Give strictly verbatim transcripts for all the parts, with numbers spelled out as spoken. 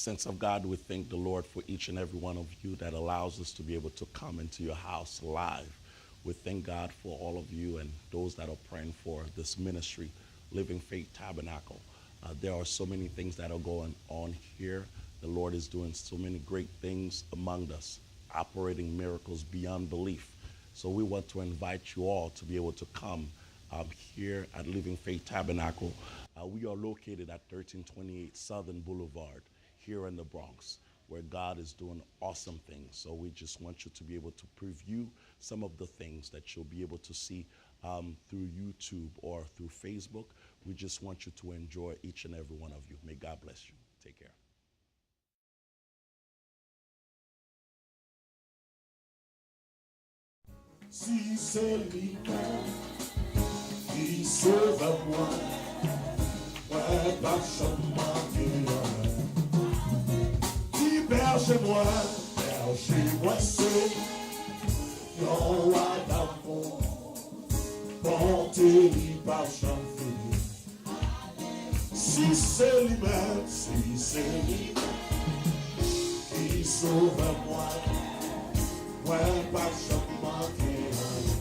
Saints of God, we thank the Lord for each and every one of you that allows us to be able to come into your house live. We thank God for all of you and those that are praying for this ministry, Living Faith Tabernacle. Uh, there are so many things that are going on here. The Lord is doing so many great things among us, operating miracles beyond belief. So we want to invite you all to be able to come um, here at Living Faith Tabernacle. Uh, we are located at thirteen twenty-eight Southern Boulevard here in the Bronx, where God is doing awesome things. So we just want you to be able to preview some of the things that you'll be able to see um, through YouTube or through Facebook. We just want you to enjoy each and every one of you. May God bless you. Take care. Si se li menm ki sovè mwen, mwen p ap janm manke anyen. Li bèje mwen, bèje mwen se yon wa damou. Bonte li p ap janm fini. Si se li menm, si se li menm ki sovè mwen, mwen p ap janm manke anyen.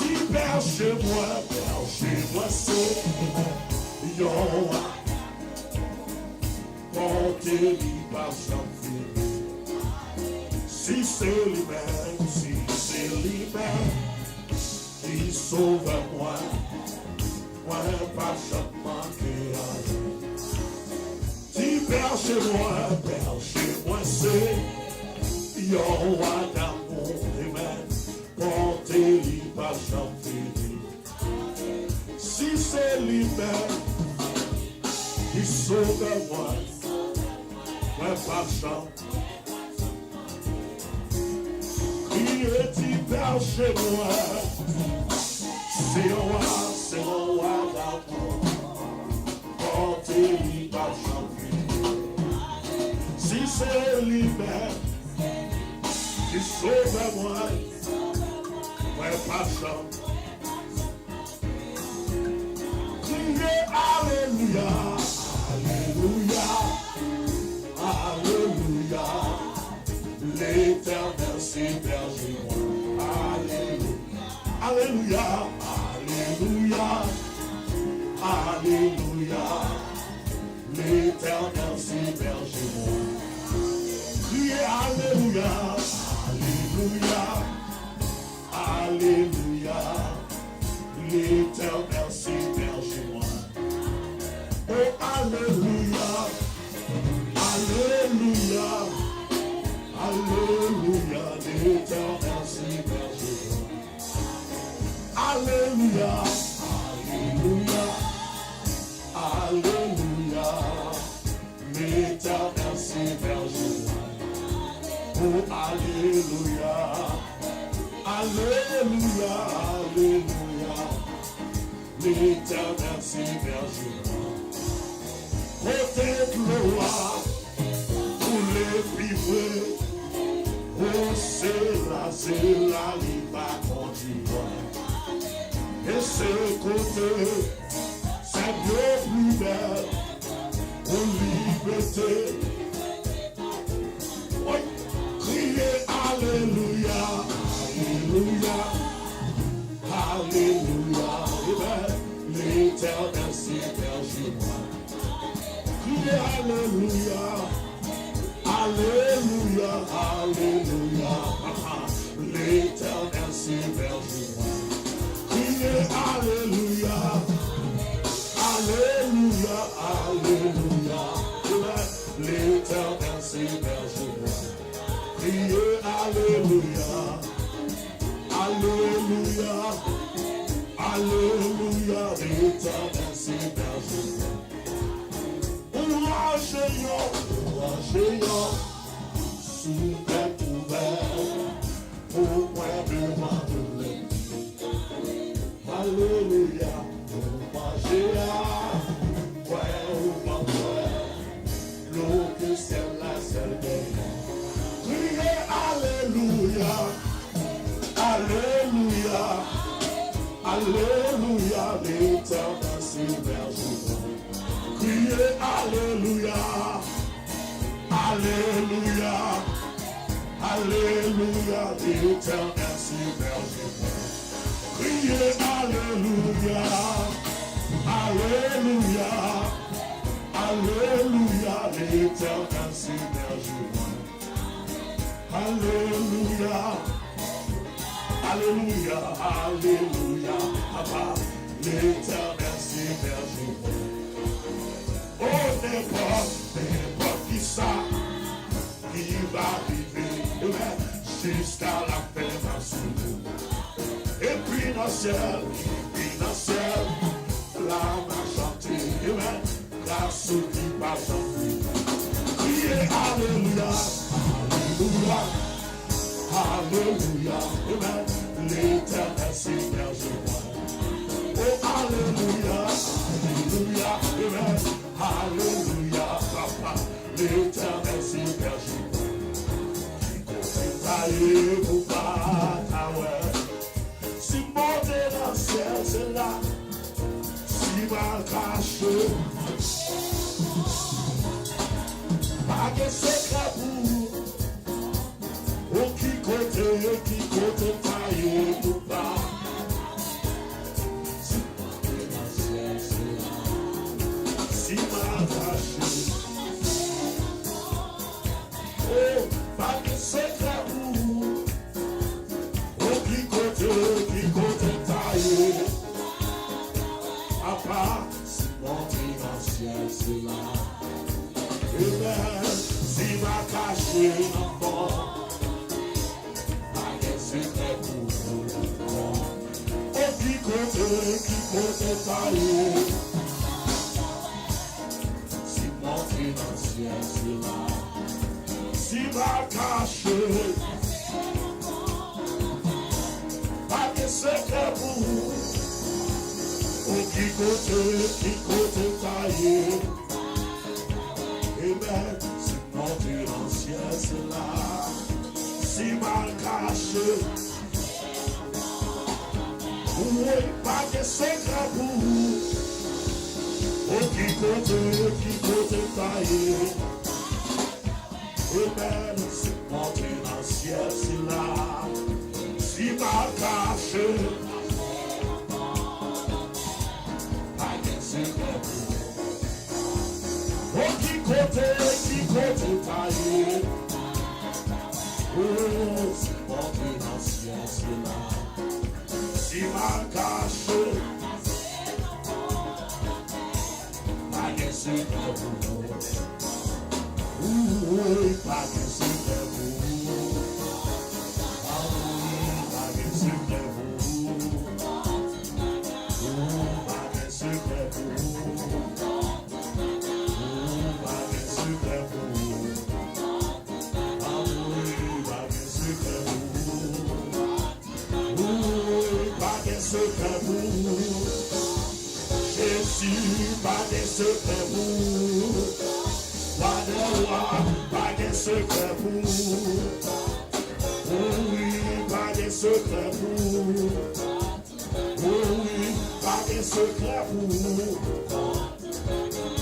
Li bèje mwen, bèje mwen se yon wa. Bonte li p ap janm fini. Si se li menm, si se li menm ki sovè mwen, mwen p ap janm manke anyen. Li bèje mwen, bèje mwen se yon wa damou, amen. Bonte li p ap janm fini. Si se li menm ki sovè mwen, mwen p ap janm kriye, di bèje mwen. Se yon wa, se yon wa damou. Bonte li p ap janm fini. Si se li menm ki sovè mwen, mwen p ap janm kriye, alelouya, alelouya, alelouya. Letènèl se bèje mwen. Alelouya, alelouya, alelouya, alelouya. Letènèl se bèje mwen. Kriye, alelouya, alelouya. Alelouya, Letènèl se bèje mwen. O alelouya, alelouya, alelouya, Letènèl se bèje mwen. Alelouya, alelouya, alelouya. Letènèl se bèje mwen. O alelouya, alelouya, alelouya. Letènèl se bèje mwen. Kote dlo a koule pi pre, o se la, se la li va kondi mwen. E se kote sèm yo pli bèl pou libète. Woy, kriye alelouya, alelouya, alelouya. Amen. Letènèl se bèje mwen. Kriye alelouya. Alelouya, alelouya. Letènèl se bèje mwen. Kriye alelouya. Alelouya, alelouya. Letènèl se bèje mwen. Kriye alelouya. Alelouya. Alelouya. Letènèl se bèje mwen. Ou ranje yon, ou ranje yon soufèt ouvè pou mwen devan tout lènmi. Alelouya, nou manje a, bwè ou pa bwè, dlo ke syèl la sèl genyen. Kriye alelouya, alelouya, alelouya, Letènèl se bèje mwen. Kriye Alelouya, alelouya, alelouya, Letènèl se bèje mwen. Kriye alelouya, alelouya, alelouya, Letènèl se bèje mwen. Alelouya. Alelouya, alelouya, papa, Letènèl se bèje mwen. O, nenpòt, nenpòt kisa ki va rive, amen, jiska lafen m ap swiv ou. Epi nan syèl, epi nan syèl, la m ap chante, amen. Gras ou ki pa janm fini. Kriye alelouya, alelouya, alelouya, amen. Letènèl se bèje mwen. O alelouya, alelouya, amen. Alelouya, papa, Letènèl se bèje mwen. Ki kote m ta ye pou pa ta wè? Si m monte nan syèl, se la. Si m al kache, pa gen sekrè pou ou. O ki kote, ki kote m ta ye pou pa? Si m monte nan syèl, se la. Si m al kache, o, pa gen sekrè pou ou. O ki kote, ki kote m ta ye? Apa si m monte nan syèl, se la. Amen. Si m al kache nan fon, pa gen sekrè pou ou. O ki kote, ki kote m ta ye? Si m monte nan syèl, se la. Si m al kache, pa gen sekrè pou ou. O ki kote, ki kote m ta ye? Amen. Si m monte nan syèl, se la. Si m al kache, wi, pa gen sekrè pou ou. O ki kote, ki kote m ta ye? Amen. Si m monte nan syèl, se la. Si m al kache, pa gen sekrè pou ou. O ki kote, ki kote m ta ye? O, si m monte nan syèl, se la. Si m al kache, pa gen sekrè pou ou. Wi, pa gen sekrè pou ou. A wi, pa gen sekrè pou ou. O, pa gen sekrè pou ou. O, pa gen sekrè pou ou. A wi, pa gen sekrè pou ou. Wi, pa gen sekrè pou ou. Jezi, pa gen sekrè pou ou. Wa dè wa, pa gen sekrè pou ou. O wi, pa gen sekrè pou ou. O wi, pa gen sekrè pou ou.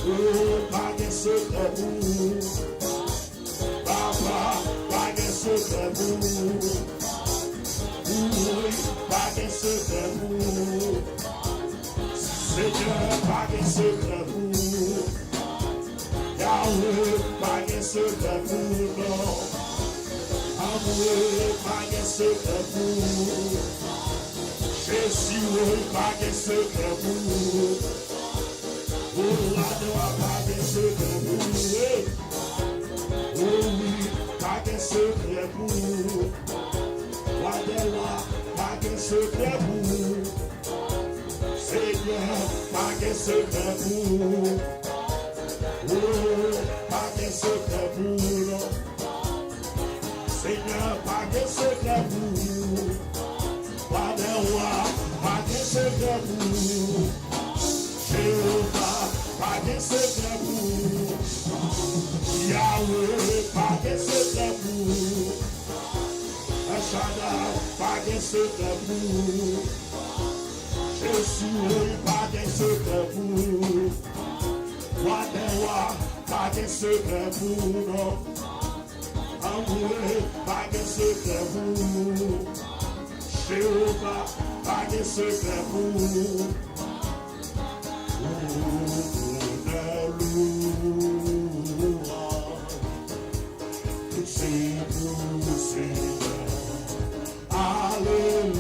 O, pa gen sekrè pou ou. Papa, pa gen sekrè pou ou. Wi, pa gen sekrè pou ou. Senyè, pa gen sekrè pou ou. Yahweh, pa gen sekrè pou ou, non. Amwey, pa gen sekrè pou ou. Jezi, woy, pa gen sekrè pou ou. O, wa dè wa, pa gen sekrè pou ou. Ey. O wi, pa gen sekrè pou ou. Wa dè wa, pa gen sekrè pou ou. Senyè, pa gen sekrè pou ou. O, pa gen sekrè pou ou, non. Senyè, pa gen sekrè pou ou. Wa dè wa, pa gen sekrè pou ou. Jewova, pa gen sekrè pou ou. Yahweh, pa gen sekrè pou ou. El Shaddai, pa gen sekrè pou ou. Jezi, woy, pa gen sekrè pou ou. Wa dè Pa gen sekrè pou ou non. Anmwe, pa gen sekrè pou ou. Jewova, pa gen sekrè pou ou. Onè, louanj, tout se pou Senyè. Alelouya.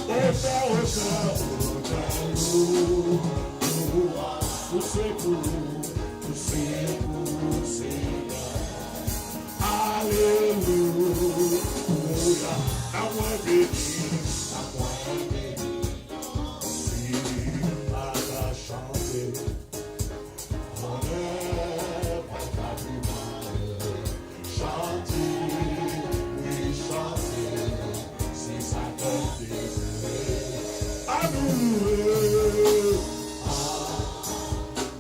Onè, onè, onè, louanj, tout se pou, tout se pou Senyè. Alelouya. Nanm mwen beni, nanm mwen beni. Si m pa ta chante, onè, pa ta pi male. Chante, wi, chante, se sa k ap dezire. A nou louwe, a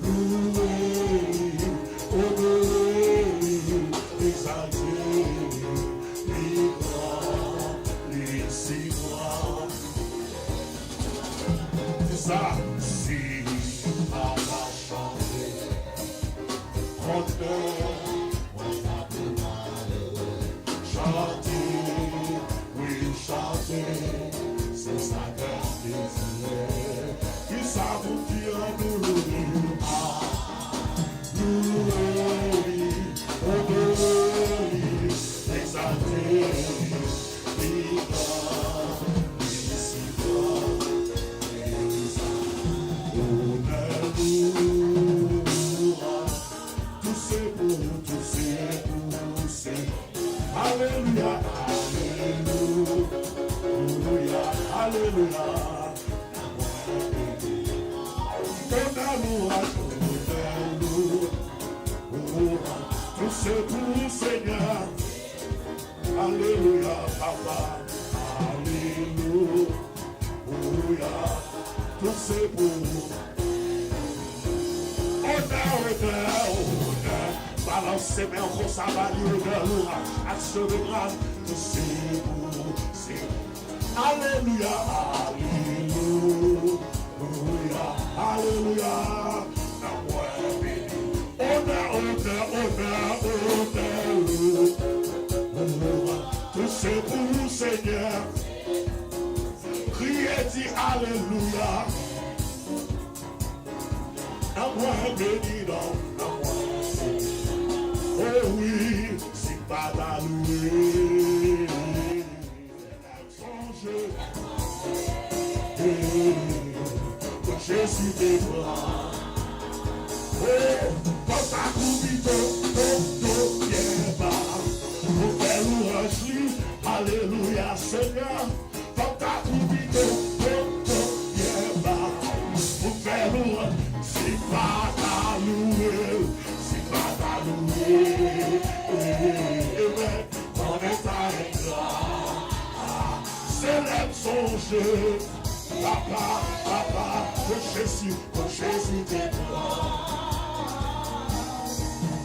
louwe li, onore li, egzalte li, pi gran li si gran. Di sa, si pa ta chante, kontrè, mwen ta pi male. Chante, wi, chante, se sa k ap dezire. Kisa pou di an nou louwe? A nou louwe li, onore li, egzalte li, pi gran li si gran. Onè, louanj, tout se pou, tout se pou, se. Alelouya, alelouya, alelouya. Onè, louanj, onè, louanj, tout se pou Senyè. Alelouya, papa. Alelouya. Tout se pou ou. Onè, onè, onè. Balanse men w konsa, ba li onè, louanj, aksyon de gras. Tout se pou ou. Se Alelouya, alelouya, alelouya. Nanm mwen beni. Onè, onè, onè, onè, louanj, tout se pou Senyè. Kriye, di alelouya. Nanm mwen beni, non, nanm mwen beni. O wi, si m pa ta louwe. Sonje, eh, Jezi te pran. Oh, fò w ta koubi to, to, to, pyè ba. Pou fè louanj li, alelouya, Senyè. Fò w ta koubi to, to, to, pyè ba. Pou fè louanj, si pa ta louwe, si pa ta louwe. Amen. Konnen ta engra. Se lè m sonje, papa, papa, ke Jezi, ke Jezi te pran.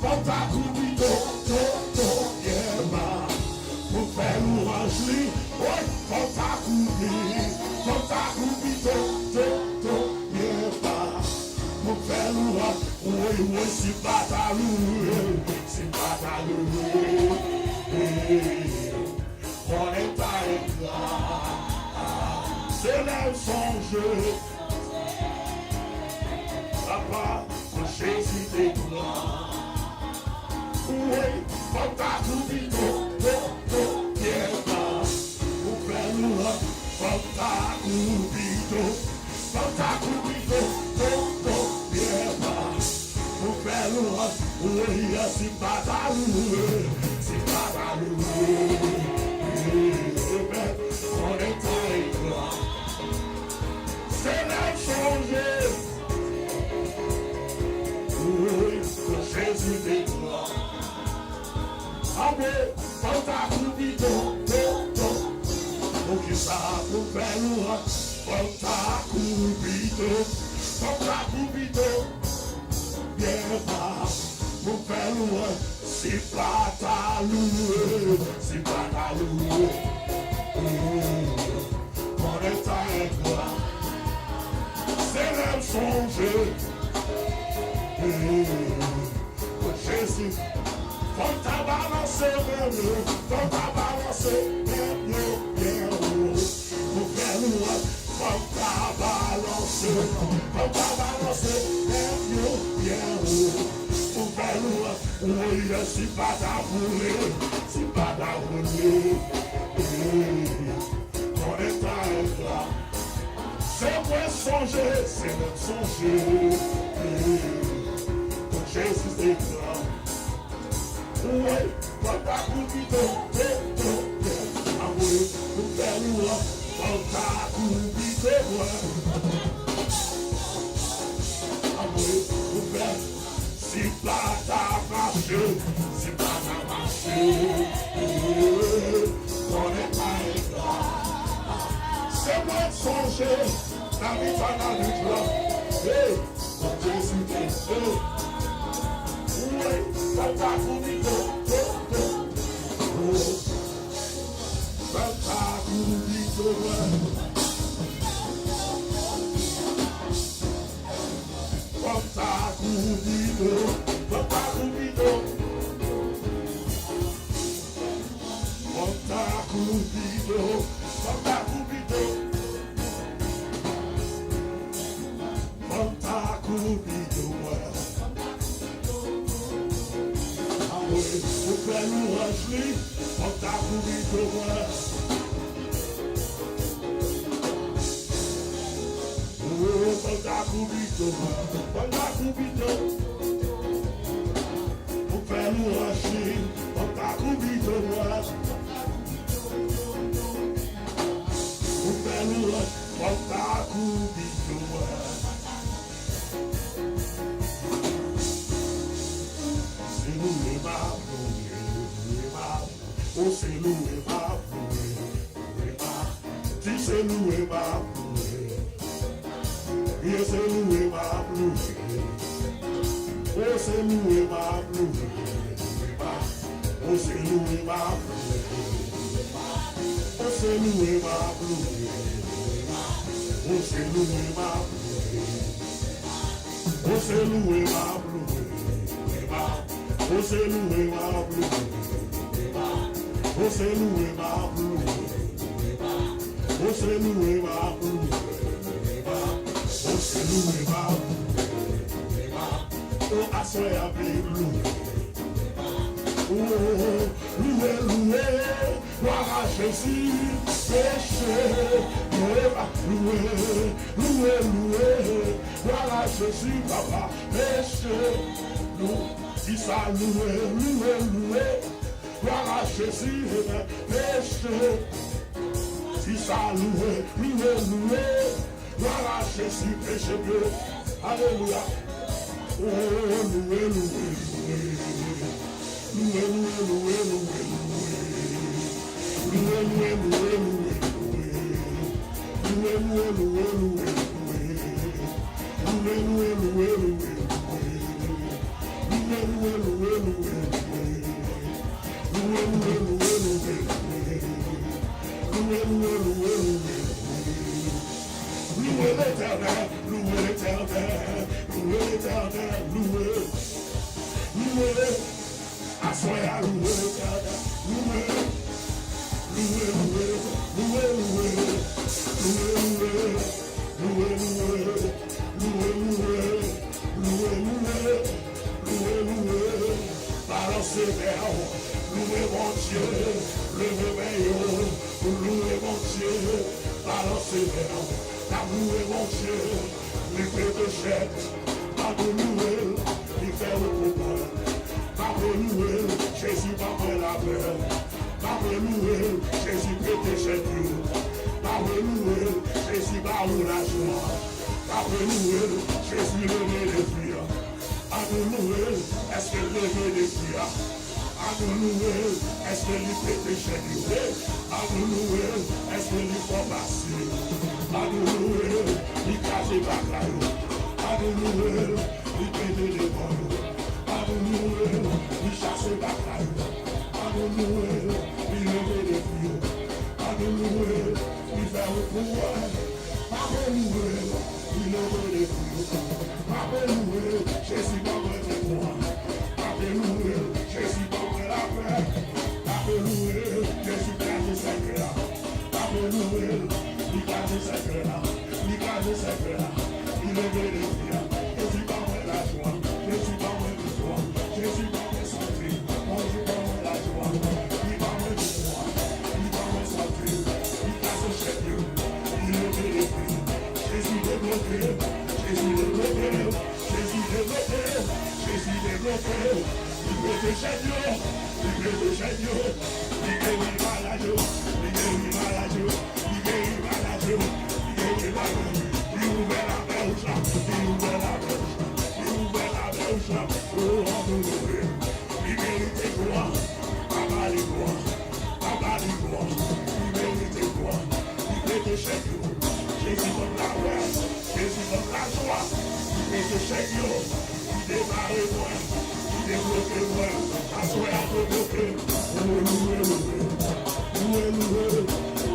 Fò w ta koubi to, to, to, pyè ba. Pou fè louanj li, woy, fò w ta koubi, fò w ta koubi to, to, to, pyè ba. Pou fè louanj, woy, woy, si pa ta louwe, si pa ta louwe. Konnen ta engra. Se lè m sonje, papa, ke Jezi te pran. Woy, fò w ta koubi to, to, to, pyè ba. Pou fè louanj, fò w ta koubi to. Fò w ta koubi to, to, to, pyè ba. Pou fè louanj, woy, si pa ta louwe, si pa ta louwe. Amen. Konnen ta engra. Se lè m sonje. Wi, ke Jezi te pran. Amen. Fò w ta koubi to, to, to. Poukisa pou fè louanj? Fò w ta koubi to. Fò w ta koubi to. Pyè ba. Pou fè louanj. Si pa ta louwe, si pa ta louwe. Konnen ta engra. Jezi, fò n ta balanse men nou, fò n ta balanse men nou byen wo. Pou fè lwanj, fò n ta balanse, fò n ta balanse men nou byen wo. Pou fè lwanj, woy, si pa ta pou li, si pa ta pou li, konnen ta engra. Se mwen sonje, se mwen sonje, pou Jezi te gran. Woy, fò n ta kouri do, do, do, do. Anmwe, pou fè lwanj, fò n ta kouri do, woy. Anmwe, pou fè, si pa ta mache, si pa ta mache, konnen pa engra. Se mwen sonje, nan mitan nan lit la. Hey! Bondye site, oh. Woy, fò n ta kouri do, do, do. Oh. Fò n ta kouri do, woy. Fò n ta kouri do, fò n ta kouri do. Fò n ta kouri do, fò n ta kouri do. Fò n ta kouri do, woy. Anmwe, pou fè lwanj li, fò n ta kouri do, woy. Oh, fò n ta kouri do, woy. Fò n ta kouri do. Pou fè lwanj li, fò n ta kouri do, woy. Pou fè lwanj, fò n ta kouri do, woy. Se louwe m ap louwe, louwe m ap, oh, se louwe m ap louwe, louwe m ap, di se louwe m ap louwe. Ye se louwe m ap louwe. Oh, se louwe m ap louwe, louwe m ap. Oh, se louwe m ap louwe. Oh, se louwe m ap louwe. Oh, se louwe m ap louwe. Oh, se louwe m ap louwe. Oh, se louwe m ap louwe. Oh, se louwe m ap louwe. Oh, se louwe m ap louwe. Oh, se louwe m ap louwe. Oh, aswè a vle louwe. Oh, louwe, louwe, glwa a Jezi, peche, louwe, louwe, louwe, louwe, glwa a Jezi, papa, peche, nou, di sa, louwe, louwe, louwe, glwa a Jezi, peche, di sa, louwe, louwe, louwe. Glwa a Jezi, peche m yo. Alelouya. Oh, louwe, louwe, louwe. Louwe, louwe, louwe, louwe, louwe. Louwe, louwe, louwe, louwe, louwe. Louwe, louwe, louwe, louwe, louwe. Louwe, louwe, louwe, louwe, louwe. Louwe, louwe, louwe, louwe, louwe. Louwe, louwe, louwe, louwe, louwe. Louwe, louwe, louwe, louwe, louwe. Louwe Letènèl, louwe Letènèl, louwe Letènèl, louwe. Louwe. Aswè a, louwe Letènèl, louwe. Louwe, louwe, louwe, louwe. Louwe, louwe, louwe, louwe. Louwe, louwe, louwe, louwe. Louwe, louwe, louwe, louwe. Balanse men w, louwe Bondye. Leve men yo, louwe Bondye. Balanse men w, n ap louwe Bondye. Li pete chèn, annou louwe l, li fè w konprann. Annou louwe l, Jezi pa pran lapèn. Annou louwe l, Jezi pete chèn yo. Annou louwe l, Jezi ba ou lajwa. Annou louwe l, Jezi leve defi a. Annou louwe l, èske l leve defi a? Annou louwe l, èske li pete chèn yo? Annou louwe l, èske li fè w pase? Annou louwe l, li kraze bagay yo. Annou louwe l, li pete devan yo. Annou louwe l, li chase bagay yo. Annou louwe l, li leve defi yo. Annou louwe l, li fè w pou wè. Annou louwe l, li leve defi yo. Mape louwe, Jezi ban mwen viktwa. Mape louwe, Jezi ban mwen lapè. Mape louwe, Jezi kraze sèkè a. Mape louwe, li kraze sèkè a. Li kraze sèkè a. Li leve defi a. Jezi ban mwen lajwa. Jezi ban mwen viktwa. Jezi ban mwen sante. Bondye ban mwen lajwa. Li ban mwen viktwa. Li ban mwen sante. Li kraze chèn yo. Li leve defi. Jezi debloke m. Jezi debloke m. Jezi debloke m. Jezi debloke m. Li pete chèn yo. Li pete chèn yo. Li geri malad yo. Li geri malad yo. Li geri malad yo. Li geri malad yo. Li ouvè lamè wouj la. Li ouvè lamè wouj la. Li ouvè lamè wouj la. O, annou louwe. Li merite glwa. Anba li glwa. Anba li glwa. Li merite glwa. Li pete chèn yo. Jezi ban m lawè. Jezi ban m lajwa. Li pete chèn yo. Li demare mwen. Li debloke mwen. Aswè a debloke. Louwe, louwe, louwe. Louwe, louwe.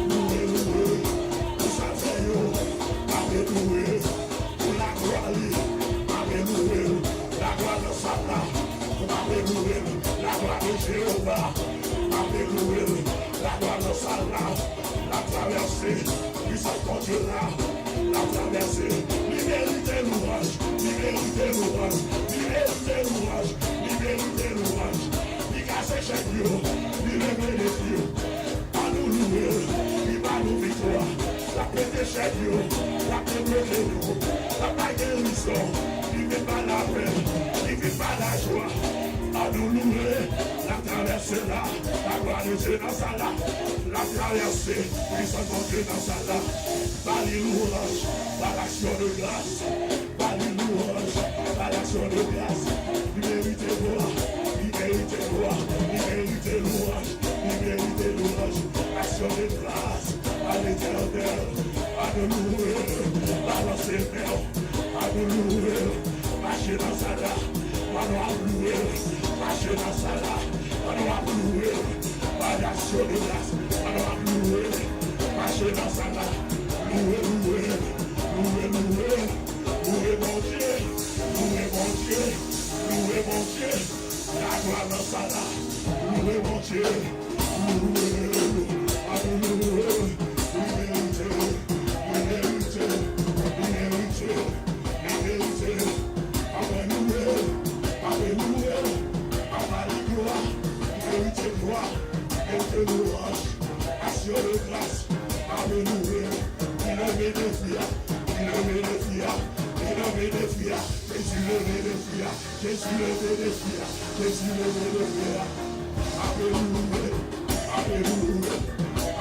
Louwe, louwe. Pou sa fè yo. Mape louwe. Pou laglwa li. Mape louwe. Laglwa nan sal la. Mape louwe. Laglwa de Jewova. Mape louwe. Laglwa nan sal la. L ap travèse. Pwisans Bondye la. L ap travèse. Li merite louwanj. Li merite louwanj. Li merite louwanj. Li merite louwanj. Li kase chèn yo. Li leve defi yo. Annou louwe l. Li ba nou viktwa. L ap pete chèn yo. L ap debloke nou. L ap bay gerizon. Li vin bay lapè. Li vin bay lajwa. Annou louwe l. L ap travèse la. Laglwa de Dye nan sal la. L ap travèse. Pwisans Bondye nan sal la. Ba li louwanj. Ba l aksyon de gras. Ba li louwanj, ba l aksyon de gras. Li merite glwa, li merite glwa, li merite louwanj, li merite louwanj. Aksyon de gras a Letènèl. Annou louwe l, balanse men w. Annou louwe l, mache nan sal la. Pandan w ap louwe l, mache nan sal la. Pandan w ap louwe l, ba l aksyon de gras. Pandan w ap louwe l, mache nan sal la. Louwe, louwe l, louwe, louwe l. Louwe Bondye, louwe Bondye, louwe Bondye. Laglwa nan sal la. Louwe Bondye, louwe l, annou louwe l. Li merite, li merite, li merite, li merite. Annou louwe l, annou louwe l. Annou ba li glwa, li merite glwa, li merite louwanj. Aksyon de gras, annou louwe l. Li leve defi a, li leve defi a, li leve defi a. Jezi leve defi a. Jezi leve defi a. Jezi leve defi a. Alelouya. Alelouya.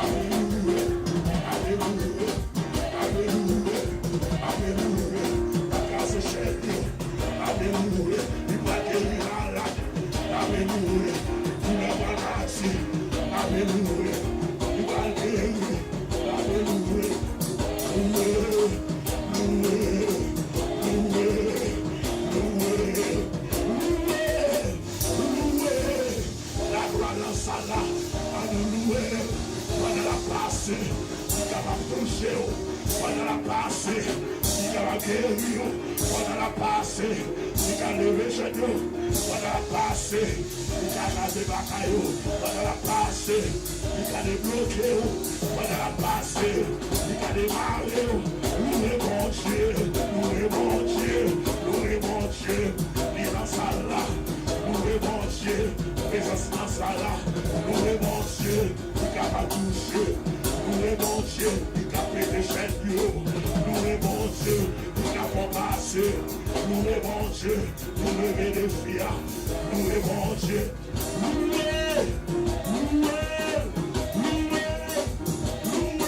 Alelouya. Alelouya. Alelouya. Alelouya. L ap kraze chèn yo. Alelouya. Li pral geri malad. Alelouya. Doulè pral pati. Alelouya. Li pral geri. Alelouya. Louwe, louwe, louwe, louwe, louwe, louwe. Laglwa nan sal la, annou louwe l. Pandan l ap pase, li kapab touche w. Pandan l ap pase, li kapab geri w. Pandan l ap pase, li ka leve jèn yo. Pandan l ap pase, li ka kraze bagay yo. Pandan l ap pase, li ka debloke w. Pandan l ap pase, li ka demare w. Louwe Bondye, louwe Bondye, louwe Bondye. Li nan sal la, louwe Bondye. Prezans nan sal la, louwe Bondye. Li kapab touche, louwe Bondye. Li ka pete chèn yo, louwe Bondye. Li ka fè w pase, louwe Bondye. Louwe defi a, louwe Bondye. Louwe, louwe, louwe, louwe, louwe, louwe.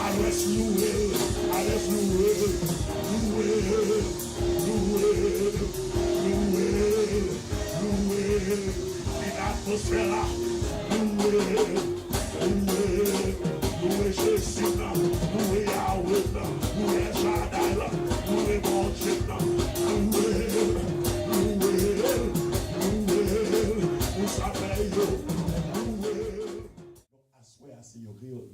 Alelouya, louwe, alelouya, louwe, alelouya, louwe, louwe, louwe, louwe. Li nan atmosfè la, louwe. Louwe, louwe Jezi nan, louwe Yawe nan, louwe El Shaddai la, louwe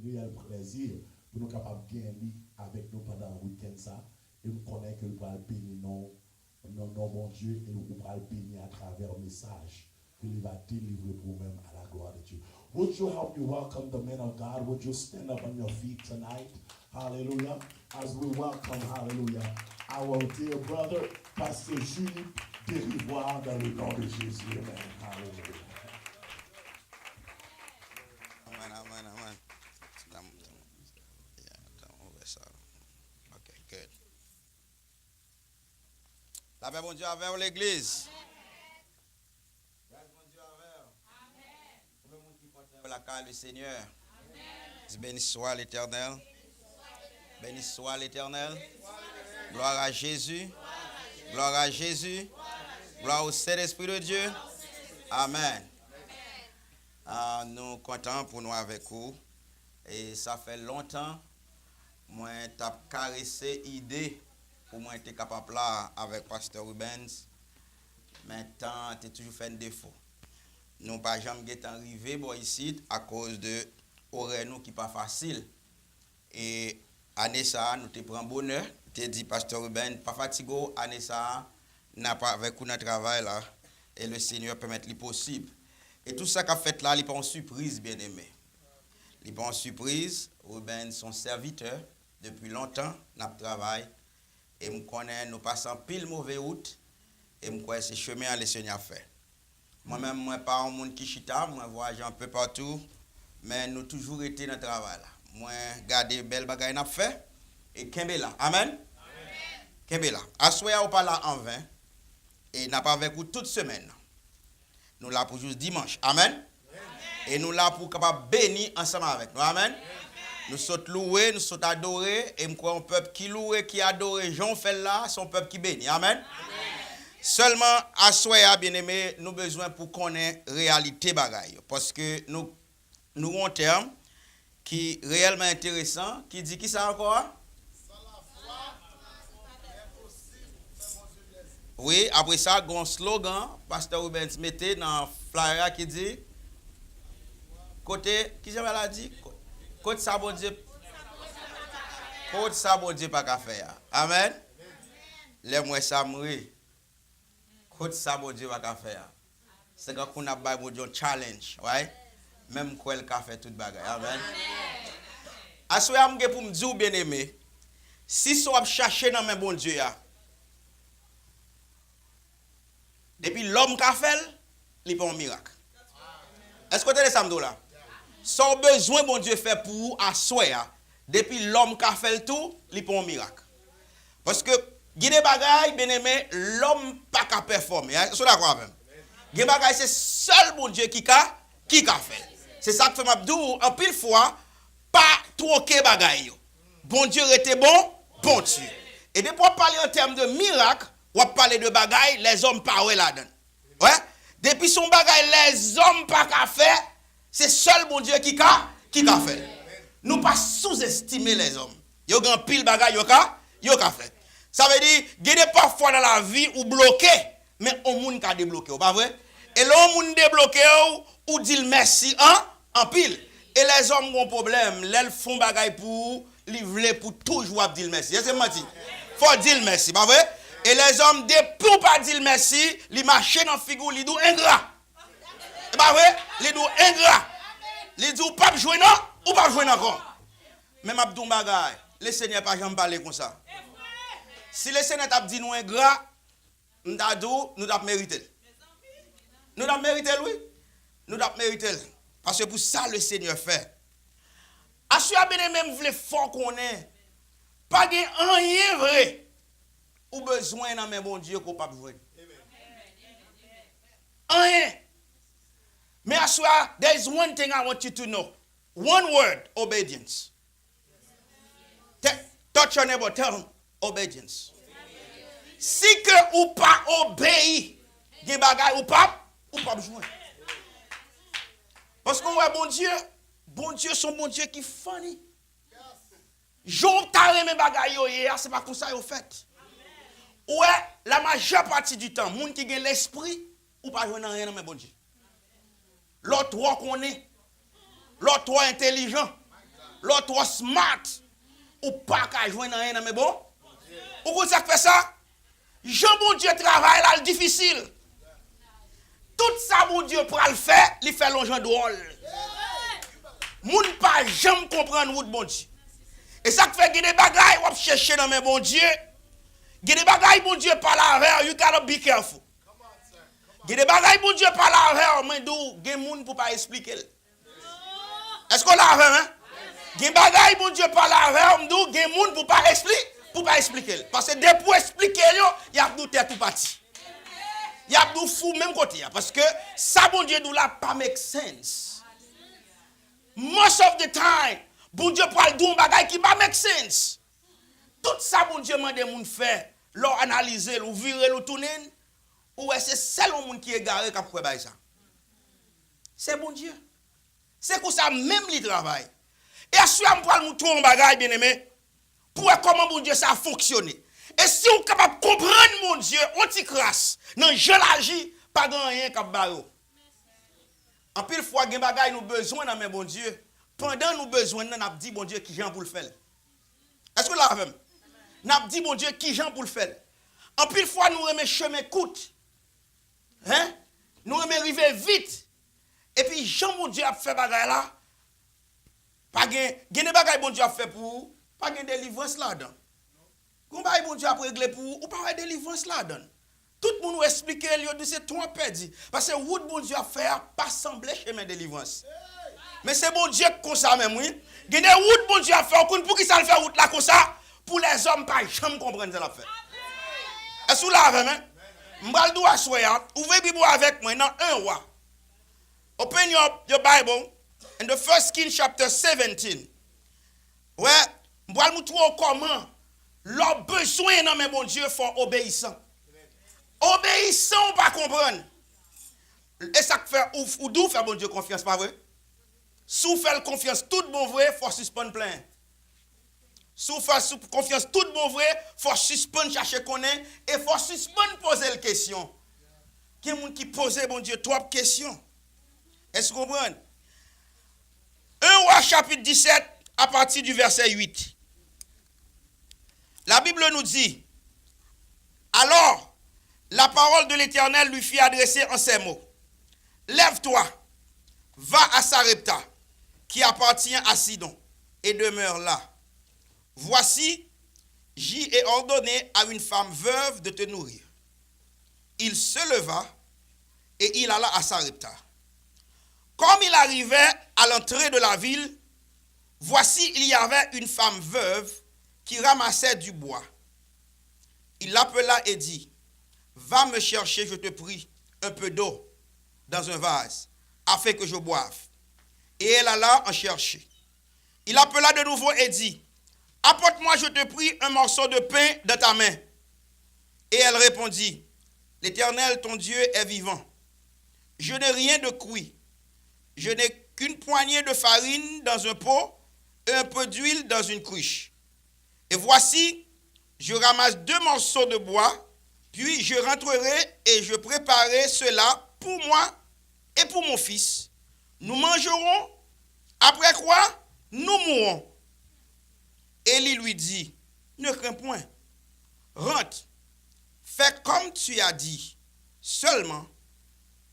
Reyèl Plèzi, pou nou kapab gen li avèk nou pandan wikenn sa. E m konnen ke l pral beni non, non, non Bondye, e ou pral beni atravè mesaj ke li va delivre pou ou menm, à la gloire de Dieu. Would you help me welcome the man of God? Would you stand up on your feet tonight? Hallelujah. As we welcome, hallelujah, our dear brother, Pastor Jules Derivoire, dans le nom de Jésus. Amen. Hallelujah. Amen, amen, amen. Tanm, tanm, yeah, tanm ouvè sa. Ok, good. Lapè Bondye avè w, legliz. Gras Bondye avè w. Ou menm moun ki kontan yo lakay le Senyè. Di, béni soit l'Éternel. Béni soit l'Éternel. Gloire à Jésus. Gloire à Jésus. Gloire au Saint-Esprit de Dieu. Amen. Ah, nou kontan pou nou avèk ou. E sa fè lontan mwen t ap karese ide pou mwen te kapab la avèk Pastè Rubens, men tan an te toujou fè n defo. Nou pa janm gentan rive bò isit akoz de orè nou ki pa fasil. E ane sa a, nou te pran bonè, te di Pastè Ruben, pa fatige w, ane sa a, n ap avèk ou nan travay la, e le Senyè pèmèt li posib. E tout sa k ap fèt la, li pa yon sipriz, byeneme. Li pa yon sipriz, Ruben se yon sèvitè, depi lontan, n ap travay, e m konnen nou pase anpil move wout, e m kwè se chemen an le Senyè ap fè. Mwen menm, mwen pa yon moun ki chita, mwen vwayaje anpe patou, men nou toujou rete nan travay la. Mwen gade bèl bagay n ap fè, e kenbe la. Amèn? Kenbe la. Aswè a, ou pa la anven, e n ap avèk ou tout semèn nan. Nou la pou jous dimanch. Amèn? E nou la pou kapab beni ansanm avèk nou. Amèn? Nou sot louwe, nou sot adore, e m kwè yon pèp ki louwe, ki adore, jan w fè l la, se yon pèp ki beni. Amèn? Sèlman, aswè a, byeneme, nou bezwen pou konnen reyalite bagay yo. Paske nou, nou gen yon tèm ki reyèlman enteresan, ki di kisa ankò a? Wi, apre sa, gen yon slogan, Pastè Rubens mete nan flyer a ki di, kote, kijan bagay la di? Ko-, kot sa Bondye, kot sa Bondye pa ka fè a. Amèn? Lè m wè sa, m ri. Kot sa Bondye pa ka fè a? Se kankou n ap bay Bondye yon challenge, right? Men m kwè l ka fè tout bagay. Amèn. Aswè a, m gen pou m di w, byeneme, si sa w ap chache nan men Bondye a, depi lòm ka fè l, li pa yon mirak. Èske w tande sa m di w la? Sa w bezwen Bondye fè pou ou aswè a, depi lòm ka fè l tou, li pa yon mirak. Paske gen de bagay, byeneme, lòm pa ka pèfòme. Èske w dakò avè m? Gen bagay se sèl Bondye ki ka, ki ka fè l. Se sa k fè m ap di w, anpil fwa, pa twoke bagay yo. Bondye rete bon, Bondye. E depi w ap pale an tèm de mirak, w ap pale de bagay lèzòm pa wè ladan l. Wè, depi se yon bagay lèzòm pa ka fè, se sèl Bondye ki ka, ki ka fè l. Nou pa souzestime lèzòm. Yo gen anpil bagay yo ka, yo ka fè. Sa vle di, gen de pafwa nan lavi ou bloke, men yon moun ka debloke w, pa vre? E lè yon moun debloke w, ou di l mèsi an, anpil. E lèzòm gen yon pwoblèm, lè l fè yon bagay pou ou, li vle pou toujou ap di l mèsi. Èske m manti? Fò w di l mèsi, pa vre? E lèzòm, depi w pa di l mèsi, li mache nan figi w, li di w engra. E pa vre? Li di w engra. Li di w p ap jwenn an, ou p ap jwenn ankò. Men m ap di w yon bagay, Lesenyè pa janm pale konsa. Si Lesenyè t ap di nou engra, m ta di w, nou t ap merite l. Nou t ap merite l, wi. Nou t ap merite l. Paske pou sa Lesenyè fè. Aswè a, byeneme, m vle fè w konnen, pa gen anyen vre ou bezwen nan men Bondye ke w p ap jwenn. Anyen. Men aswè a, there is one thing I want you to know. One word, obedience. Te-, touch your neighbor, tell him, obedience. Si ke ou pa obeyi, gen bagay ou p ap, ou p ap jwenn. Paske w wè Bondye, Bondye se yon Bondye ki funny. Jan w ta renmen bagay yo ye a, se pa konsa yo fèt. Ou wè, la majeure partie du temps, moun ki gen lespri, ou pa jwenn anyen nan men Bondye. Lè w twò konnen, lè w twò entèlijan, Lè w twò smart, ou pa ka jwenn anyen nan men bon. Ou konn sa k fè sa? Jan Bondye travay la, l difisil. Tout sa Bondye pral fè, li fè l yon jan dwòl. Moun pa janm konprann wout Bondye. E sa k fè gen de bagay w ap chèche nan men Bondye. Gen de bagay Bondye pale avè w, you gotta be careful. Gen de bagay Bondye pale avè w, mwen di w, gen moun pou pa esplike l. Èske w la avè m, en? Gen bagay Bondye pale avè w, m di w, gen moun pou pa ekspli-, pou pa eksplike l. Paske depi w eksplike l yo, y ap di w tèt ou pati. Y ap di w fou menm kote a. Paske sa Bondye di w la pa make sense. Most of the time, Bondye pral di w yon bagay ki pa make sense. Tout sa Bondye mande moun fè, lè w analize l, ou vire l, ou tounen l, ou wè se sèl yon moun ki egare k ap kwè bagay sa. Se Bondye. Se konsa menm li travay. E aswè a m pral moutre w yon bagay, byeneme, pou w wè kòman Bondye sa fonksyone. E si w kapab konprann Bondye, yon ti kras, nan jan l aji, pa gen anyen k ap bare w. Anpil fwa, gen bagay nou bezwen nan men Bondye. Pandan nou bezwen l nan, n ap di Bondye kijan pou l fè l. Èske w la avè m? N ap di Bondye kijan pou l fè l. Anpil fwa, nou renmen chemen kout. Hein? Nou renmen rive vit. Epi jan Bondye ap fè bagay la, pa gen, gen de bagay Bondye ap fè pou ou, pa gen delivrans ladan. Gon bagay Bondye ap regle pou ou, ou pa wè delivrans ladan. Tout moun ou eksplike l, yo di se twòp pèdi. Paske wout Bondye ap fè a pa sanble chemen delivrans. Men se Bondye k konsa menm, wi. Gen de wout Bondye ap fè, ou konn poukisa l fè wout la konsa? Pou lèzòm pa janm konprann sa l ap fè. Èske w la avè m, en? M pral di w aswè a, ouvri Bib ou avèk mwen nan en Wa. Open your, your Bible in the First King chapter seventeen. Wè, m pral moutre w kòman lè w bezwen nan men Bondye, fò w obeyisan. Obeyisan ou pa konprann. E sa k fè ou, ou di w fè Bondye konfyans, pa vre? Si w fè l konfyans tout bon vre, fò w sispann plenyen. Si w fè l konfyans tout bon vre, fò w sispann chache konnen e fò w sispann poze l kesyon. Gen moun ki poze Bondye twòp kesyon. Èske w konprann? En Wa chapit disèt, à partir du verset huit. La Bible nous dit, alors, la parole de l'Éternel lui fut adressée en ces mots. Lève-toi, va à Sarepta, qui appartient à Sidon, et demeure là. Voici, j'y ai ordonné à une femme veuve de te nourrir. Il se leva et il alla à Sarepta. Comme il arrivait à l'entrée de la ville, voici, il y avait une femme veuve qui ramassait du bois. Il l'appela et dit, va me chercher, je te prie, un peu d'eau dans un vase, afin que je boive. Et elle alla en chercher. Il appela de nouveau et dit, apporte-moi, je te prie, un morceau de pain dans ta main. Et elle répondit, l'Éternel, ton Dieu, est vivant. Je n'ai rien de cuit. Je n'ai qu'une poignée de farine dans un pot et un peu d'huile dans une cruche. Et voici, je ramasse deux morceaux de bois, puis je rentrerai et je préparerai cela pour moi et pour mon fils. Nous mangerons, après quoi nous mourrons. Élie lui dit, ne crains point, rentre, fais comme tu as dit, seulement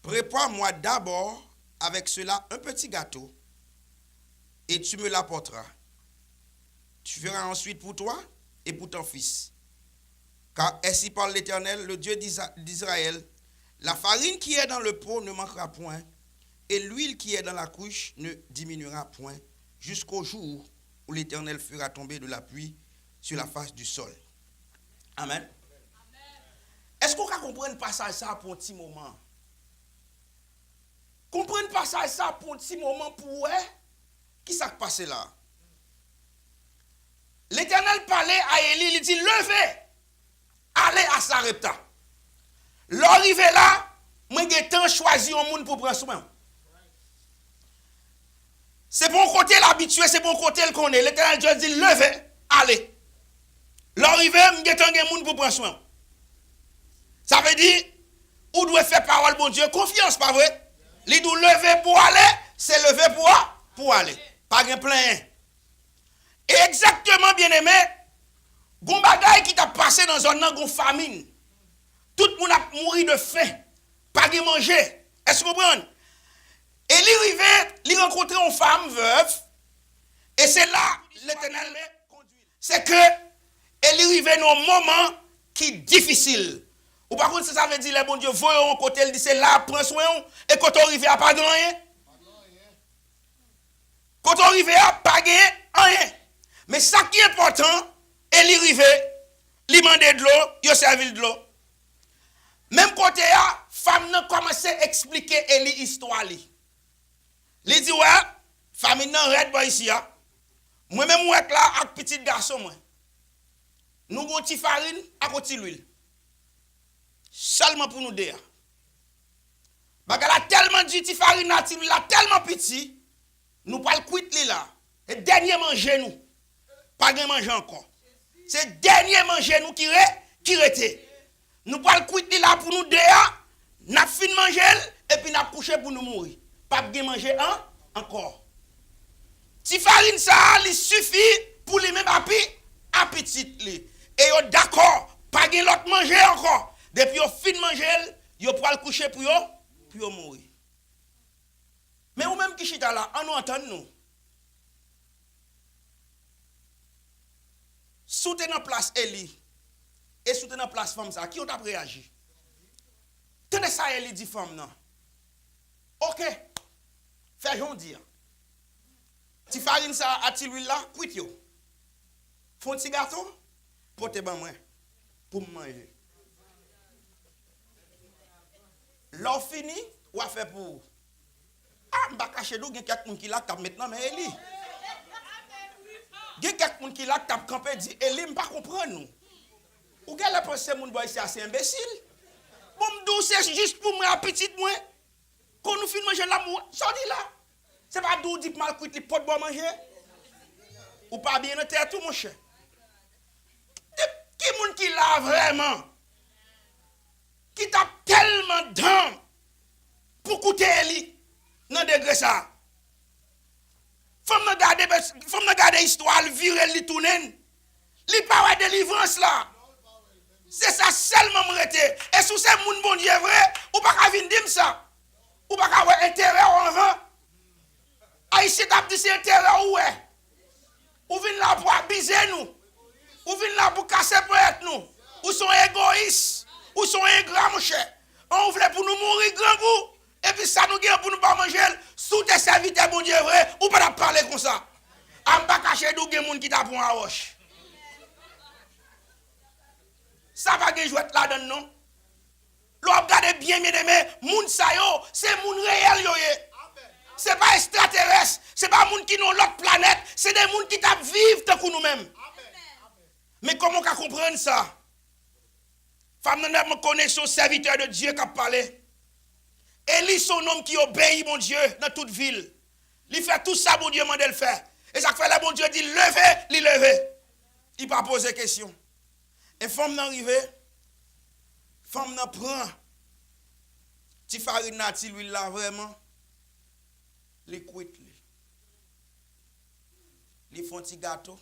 prépare-moi d'abord avec cela un petit gâteau, et tu me l'apporteras. Tu feras ensuite pour toi et pour ton fils. Car ainsi parle l'Éternel, le Dieu d'Isa-, d'Israël, la farine qui est dans le pot ne manquera point, et l'huile qui est dans la cruche ne diminuera point, jusqu'au jour où l'Éternel fera tomber de la pluie sur la face du sol. Amen. Èske w ka konprann pasaj sa a pou yon ti moman? Konprann pasaj sa a pou yon ti moman pou w wè ki sa k pase la. Letènèl pale a Eli, li di, leve, ale a Sarepta. Lè w rive la, mwen gentan chwazi yon moun pou pran swen w. Se pa yon kote l abitye, se pa yon kote l konnen. Letènèl Dye di l, leve, ale. Lè w rive, m gentan gen moun pou pran swen w. Sa vle di, ou dwe fè pawòl Bondye konfyans, pa vre? Li di w leve pou w ale, se leve pou w, pou w ale. Pa gen plenyen. E egzakteman, byeneme, gon bagay ki t ap pase nan zòn nan, gon famin. Tout moun ap mouri de fen. Pa gen manje. Èske w konprann? Eli rive, li rankontre yon fanm vèv, e se la Letènèl kondui l. Se ke Eli rive nan yon moman ki difisil. Ou pa konn sa sa vle di lè Bondye voye w yon kote, l di se la ap pran swen w, e kote w rive a pa gen anyen. Kote w rive a pa gen anyen. Men sa ki enpòtan, Eli rive, li mande dlo, yo sèvi l dlo. Menm kote a, fanm nan kòmanse eksplike Eli istwa li. Li di, wè, famin nan rèd bò isi a. Mwen menm ou wè k la ak pitit gason mwen. Nou gon ti farin ak yon ti lwil. Sèlman pou nou de a. Bagay la tèlman di, ti farin nan ti lwil la tèlman piti, nou pral kwit li la. E dènye manje nou. Pa gen manje ankò. Se dènye manje nou ki re, ki rete. Nou pral kwit li la pou nou de a, n ap fin manje l, epi n ap kouche pou nou mouri. P ap gen manje an, ankò. Ti farin sa a, li sifi pou li menm api, apitit li. E yo dakò, pa gen lòt manje ankò. Depi yo fin manje l, yo pral kouche pou yo, pou yo mouri. Men ou menm ki chita la, ann nou antann nou. Si w te nan plas Eli, e si w te nan plas fanm sa, ki w t ap reyaji? Tande sa Eli di fanm nan. Oke, fè jan w di a. Ti farin sa a, ti lwil la, kwit yo. Fè yon ti gato, pote ban mwen, pou m manje. Lè w fini, w a fè pou ou. A, m pa kache di w, gen kèk moun ki la k t ap met nan men Eli. Gen kèk moun ki la k t ap kanpe di, Eli, m pa konprann ou. Ou genlè panse moun bò isi a se enbesil. Bon, m di w, se jis pou mwen ak pitit mwen. Kon nou fin manje la, m wè, sa w di la? Se pa di w di m al kwit li pot bò manje? Ou pa byen nan tèt ou, monchè. Ki moun ki la vrèman? Ki t ap tèlman dan pou koute Eli nan degre sa a. Fanm nan gade, fanm nan gade istwa a, l vire l, li tounen l. Li pa wè delivrans la. Se sa sèlman m rete. E si w se moun Bondye vre, ou pa ka vin di m sa. Ou pa ka wè enterè w anvan. Ayisyen t ap di se enterè w ou wè. Ou vin la pou abize nou. Ou vin la pou kase ponyèt nou. Ou se yon egoyis. Ou se yon engra, monchè. An, ou vle pou nou mouri grangou. Epi sa nou gen pou nou pa manje l. Si w te sèvitè Bondye vre, ou pa t ap pale konsa. A, m pa kache di w gen moun ki ta pran awòch. Sa pa gen jwèt ladan l non. Lè w ap gade byen, byeneme, moun sa yo, se moun reyèl yo ye. Se pa estraterès, se pa moun ki nan yon lòt planèt, se de moun ki t ap viv tankou nou menm. Men kòman w ka konprann sa? Fanm nan nètman konnen se yon sèvitè de Dye k ap pale. Eli se yon nonm ki obeyi Bondye nan tout vi l. Li fè tout sa Bondye mande l fè. E sa k fè lè Bondye di l leve, li leve. Li pa poze kesyon. E fanm nan rive, fanm nan pran ti farin nan, ti lwil la vrèman, li kwit li. Li fè yon ti gato,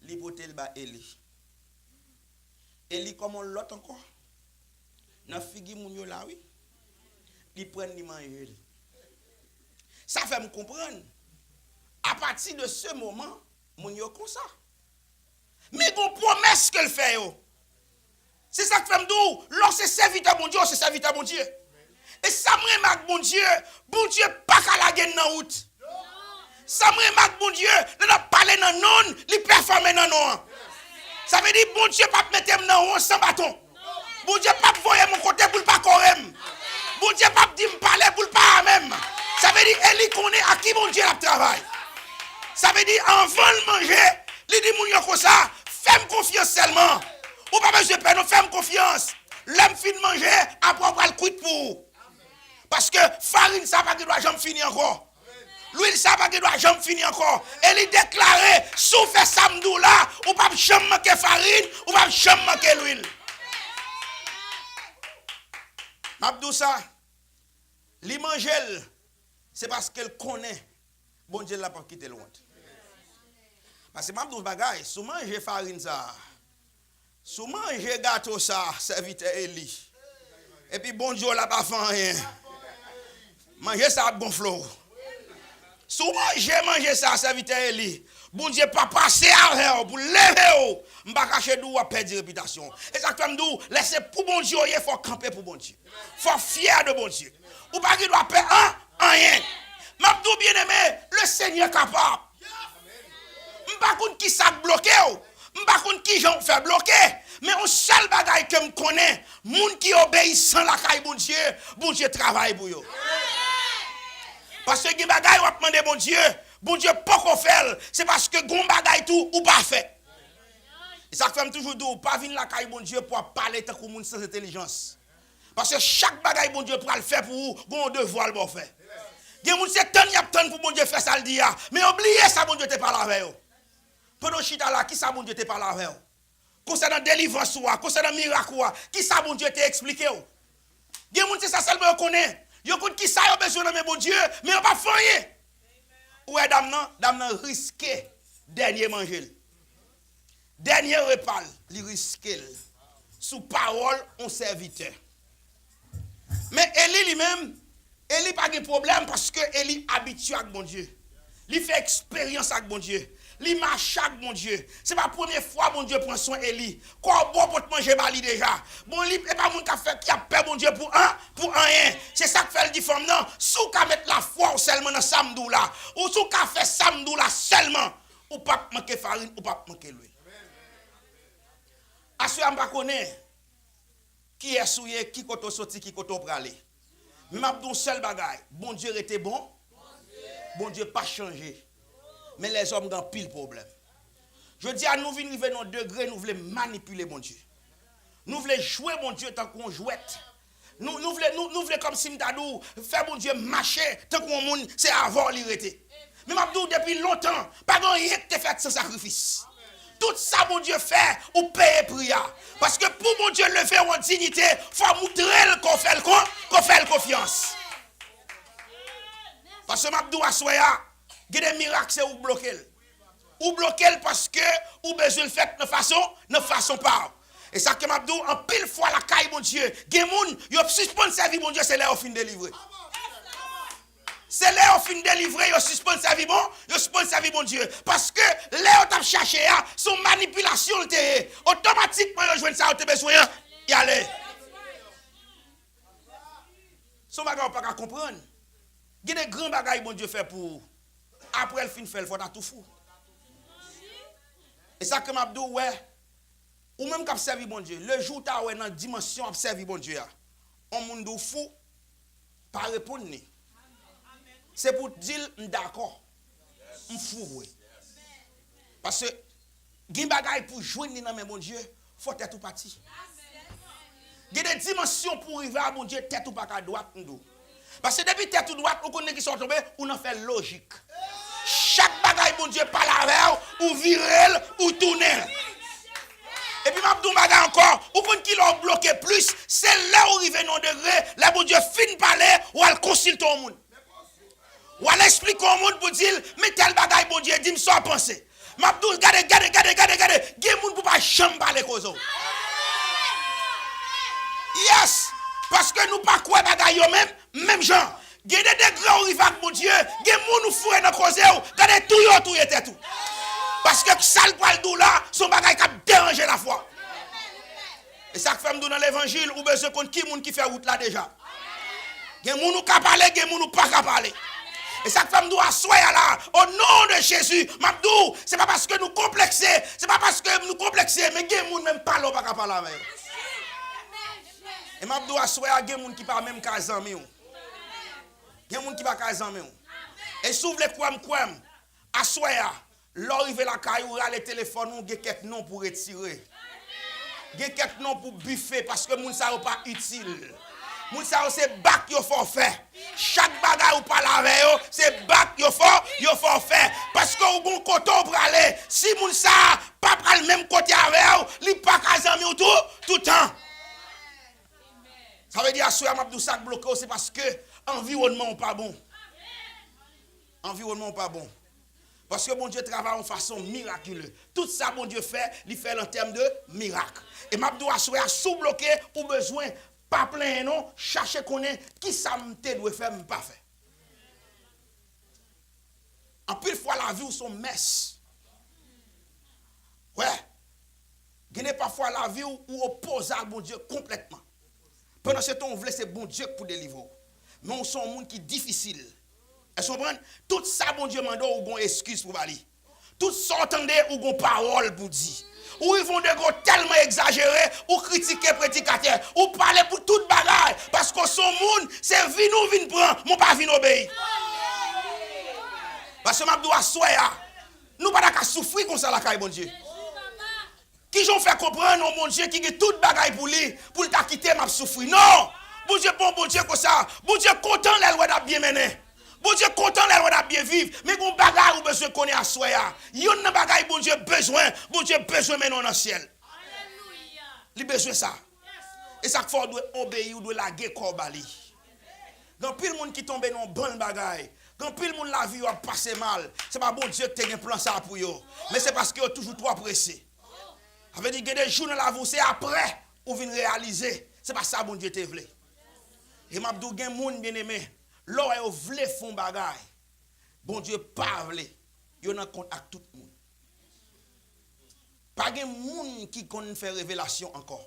li pote l ba Eli. Eli kòm yon lòt ankò. Nan figi moun yo la, wi. Li pran l, li manje l. Sa fè m konprann, apati de se moman, moun yo konsa. Men gon pwomès ke l fè yo. Se sa k fè m di w, lè w se sèvitè Bondye, w se sèvitè Bondye. E sa m renmen ak Bondye, Bondye pa ka lage n nan wout. Sa m renmen ak Bondye, lè n ap pale nan non l, li pèfòme nan non an. Sa vle di Bondye p ap mete m nan won san baton. Bondye p ap voye m yon kote pou l pa kore m. Bondye p ap di m pale pou l pa ame m. Sa vle di Eli konnen ak ki Bondye l ap travay. Sa vle di anvan l manje, li di moun yo konsa, fè m konfyans sèlman. Ou pa bezwen pè non, fè m konfyans. Lè m fin manje, apre w pral kwit pou ou. Paske farin sa pa gen dwa janm fini ankò. Lwil sa pa gen dwa janm fini ankò. E li deklare, si w fè sa m di w la, ou p ap janm manke farin, ou p ap janm manke lwil. M ap di w sa, li manje l, se paske l konnen Bondye l la p ap kite l wont. Paske m ap di w bagay, si w manje farin sa a, si w manje gato sa a, sèvitè Eli, epi Bondye w la pa fè anyen, manje sa a ap gonfle w. Si w manje manje sa a, sèvitè Eli, Bondye pa pase avè w pou leve w, m pa kache di w w ap pèdi repitasyon w. E sa k fè m di w, lè se pou Bondye w ye, fò w kanpe pou Bondye. Fò w fyè de Bondye. Ou pa gen dwa pè an, anyen. M ap di w, byeneme, le Senyè kapab. M pa konn ki sa k bloke w. M pa konn ki jan w fè bloke. Men yon sèl bagay ke m konnen, moun ki obeyisan lakay Bondye, Bondye travay pou yo. Paske gen bagay w ap mande Bondye, Bondye poko fè l, se paske gon bagay tou ou pa fè. E sa k fè m toujou di w, pa vin lakay Bondye pou w ap pale tankou moun san entèlijans. Paske chak bagay Bondye pral fè pou ou, gon yon devwa l ba w fè. Gen moun se tann y ap tann pou Bondye fè sa l di a, men yo bliye sa Bondye te pale avè yo. Pandan w chita la, ki sa Bondye te pale avè w? Konsènan delivrans ou a, konsènan mirak ou a, ki sa Bondye te eksplike w? Gen moun se sa sèlman yo konnen. Yo konn ki sa yo bezwen nan men Bondye, men yo p ap fè anyen. Ou wè dam nan, dam nan riske dènye manje l. Dènye repa l, li riske l sou pawòl yon sèvitè. Men Eli li menm, Eli pa gen pwoblèm paske Eli abitye ak Bondye. Li fè eksperyans ak Bondye. Li mache ak Bondye. Se pa premye fwa Bondye pran swen Eli. Kòbo pot manje ba li deja. Bon, li, e pa moun k ap fè, ki ap pè Bondye pou an, pou anyen. Se sa k fè l di fanm nan, si w ka met lafwa w sèlman nan sa m di w la, ou si w ka fè sa m di w la sèlman, ou p ap manke farin, ou p ap manke lwil. Aswè a m pa konnen kiyès ou ye, ki kote w soti, ki kote w prale. Men m ap di w yon sèl bagay, Bondye rete bon, Bondye pa chanje. Men lèzòm gen anpil pwoblèm. Jodi a, nou vin rive nan yon degre, nou vle manipile Bondye. Nou vle jwe Bondye tankou yon jwèt. Nou, nou vle, nou, nou vle kòmsi m ta di w, fè Bondye mache tankou yon moun, se avè w li rete. Men m ap di w depi lontan, pa gen anyen ki te fèt san sakrifis. Tout sa Bondye fè, ou peye pri a. Paske pou Bondye leve w an diyite, fò w moutre l ke w fè l kon, ke w fè l konfyans. Paske m ap di w aswè a, gen de mirak se ou k bloke l. Ou bloke l paske ou bezwen l fèt nan fason, nan fason pa w. E sa ke m ap di w, anpil fwa lakay Bondye, gen moun, yo sispann sèvi Bondye, se lè yo fin delivre. Se lè yo fin delivre, yo sispann sèvi bon, yo sispann sèvi Bondye. Paske lè yo t ap chache a, se yon manipilasyon l te ye. Otomatikman, yo jwenn sa yo te bezwen an, y ale. Se yon bagay ou pa ka konprann. Gen de gran bagay Bondye fè pou ou. Apre l fin fè l, fò w ta tou fou. E sa ke m ap di w, wè, ou menm k ap sèvi Bondye, lejou w ta wè nan dimansyon w ap sèvi Bondye a, yon moun di w fou, pa reponn li. Se pou w di l, m dakò, m fou vre. Paske gen bagay pou jwenn li nan men Bondye, fò tèt ou pati. Gen de dimansyon pou w rive a Bondye, tèt ou pa ka dwat, m di w. Paske depi tèt ou dwat, ou konnen ki sa w tonbe, ou nan fè lojik. Chak bagay Bondye pale avè w, ou vire l, ou tounen. Epi m ap di w yon bagay ankò, ou konn ki lè w bloke plis, se lè w rive nan yon degre, lè Bondye fin pale, w al konsilte yon moun. W al eksplike yon moun pou di l, men tèl bagay Bondye di m, sa w panse? M ap di w, gade, gade, gade, gade, gade, gen moun pou pa janm pale koze w. Yes! Paske nou pa kwè bagay yo menm, menm jan. Gen de degre ou rive ak Bondye, gen moun ou foure nan koze w, gade touye w touye tèt ou. Paske sa l pral di w la, se yon bagay k ap deranje lafwa. E sa k fè m di w nan levanjil, ou bezwen konn ki moun ki fè wout la deja. Gen moun ou ka pale, gen moun ou pa ka pale. E sa k fè m di w aswè a la, o non de Jezi, m ap di w, se pa paske nou konplekse, se pa paske nou konplekse, men gen moun menm pale ou pa ka pale avè yo. E m ap di w aswè a, gen moun ki pa menm ka zanmi w. Gen moun ki pa ka zanmi w. E si w vle kwè m, kwè m, aswè a, lè w rive lakay ou, rale telefòn ou, gen kèk non pou retire. Gen kèk non pou bife, paske moun sa yo pa itil. Moun sa yo se bak yo fè w fè. Chak bagay ou pale avè yo, se bak yo fè w, yo fè w fè. Paske ou gon kote w prale. Si moun sa a pa pral menm kote avè w, li pa ka zanmi w tou, toutan. Sa vle di aswè a m ap di w sa k bloke w, se paske anviwònman w pa bon. Anviwònman w pa bon. Paske Bondye travay yon fason mirakile. Tout sa Bondye fè, li fè l an tèm de mirak. E m ap di w aswè a, si w bloke, ou bezwen pa plenyen non, chache konnen kisa m te dwe fè, m pa fè. Anpil fwa lavi w se yon mès. Wè, gen de pafwa lavi w ou opoze ak Bondye konplètman. Pandan se tan w vle se Bondye k pou delivre w. Men w se yon moun ki difisil. Èske w konprann? Tout sa Bondye mande w, ou gon eskiz pou ba li. Tout sa w tande, ou gon pawòl pou di. Ou rive yon degre w tèlman egzajere, ou kritike predikatè, ou pale pou tout bagay, paske w se yon moun, se vin ou vin pran, men w pa vin obeyi. Paske m ap di w aswè a, nou pa ta ka soufri konsa lakay Bondye. Kijan w fè konprann yon Bondye ki gen tout bagay pou li, pou l ta kite m ap soufri? Non! Bondye pa yon Bondye konsa. Bondye kontan lè l wè n ap byen mennen. Bondye kontan lè l wè n ap byen viv. Men gon bagay ou bezwen konnen aswè a. Yonn nan bagay Bondye bezwen, Bondye bezwen mennen w nan syèl. Li bezwen sa. E sa k fè w dwe obeyi, w dwe lage kò w ba li. Gen anpil moun ki tonbe nan yon bann bagay. Gen anpil moun lavi yo ap pase mal. Se pa Bondye ki te gen plan sa a pou yo. Men se paske yo toujou twò prese. Sa vle di gen de jou nan lavi w se aprè ou vin reyalize se pa sa Bondye te vle. E m ap di w gen moun byeneme, lè w wè yo vle fè yon bagay, Bondye pa vle, yo nan kont ak tout moun. Pa gen moun ki konn fè revelasyon ankò.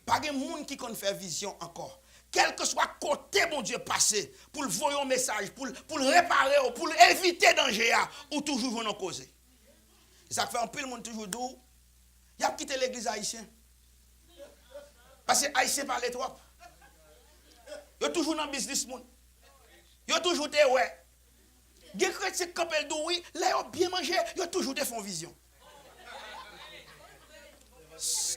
Pa gen moun ki konn fè vizyon ankò. Kèlkeswa kote Bondye pase pou l voye yon mesaj, pou l, pou l repare w, pou l evite danje a, ou toujou jwenn yon koze. E sa k fè anpil moun toujou di w, y ap kite legliz ayisyen. Paske ayisyen pale twòp. Yo toujou nan biznis moun. Yo toujou te wè. Gen kretyen k kanpe l di w wi, lè yo byen manje, yo toujou te fè yon vizyon.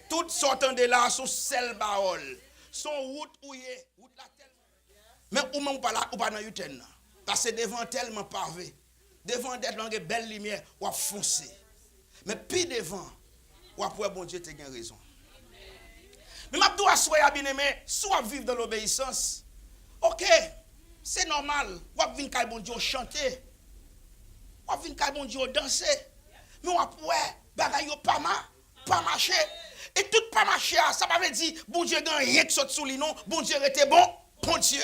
Tout sa w tande la a se yon sèl pawòl. Se yon wout ou ye. Wout la tèlman Men ou menm ou pa la, ou pa nan U-turn nan. Paske devan an tèlman pave. Devan an tèlman gen bèl limyè, w ap fonse. Men pi devan, w ap wè Bondye te gen rezon. Men m ap di w aswè a, byeneme, si w ap viv dans l'obéissance, oke, se nòmal, w ap vin kay Bondye w chante. W ap vin kay Bondye w danse. Men w ap wè, bagay yo pa ma, pa mache. E tout pa mache a, sa pa vle di Bondye gen anyen k sot sou li non. Bondye rete bon, Bondye.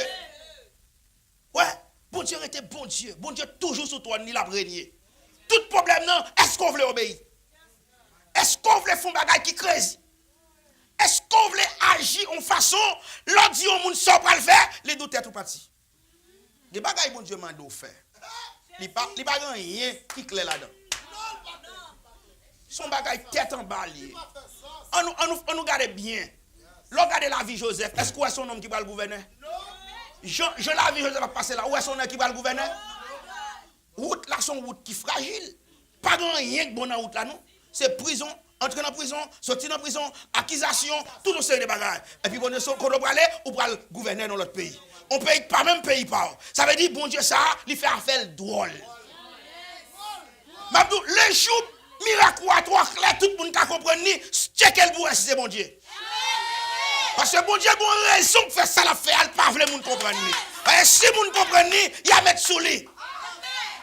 Wè, Bondye rete Bondye. Bondye toujou sou twòn li, l ap renye. Tout pwoblèm nan, èske w vle obeyi? Èske w vle fè yon bagay ki krezi? Èske w vle aji yon fason, lè w di yon moun sa w pral fè, li di w tèt ou pati? Gen bagay Bondye mande w fè. Li pa, li pa gen anyen ki klè ladan. Se yon bagay tèt anba li ye. Ann nou, ann nou, ann nou gade byen. Lè w gade lavi Jozèf, èske w wè se yon nonm ki pral gouvènè? Jan, jan lavi Jozèf ap pase la, ou wè se yon nèg ki pral gouvènè? Wout la se yon wout ki frajil. Pa gen anyen k bon nan wout la non. Se prizon, antre nan prizon, soti nan prizon, akizasyon, tout yon seri de bagay. Epi Bondye se kote w prale, ou pral gouvènè nan lòt peyi. Yon peyi k pa menm peyi pa w. Sa vle di Bondye sa a, li fè afè l dwòl. M ap di w, lejou mirak ou a twò klè, tout moun ka konprann li, tcheke l pou w wè si se Bondye. Paske Bondye gen yon rezon k fè sa l ap fè a, l pa vle moun konprann li. Paske si moun konprann li, y a met sou li.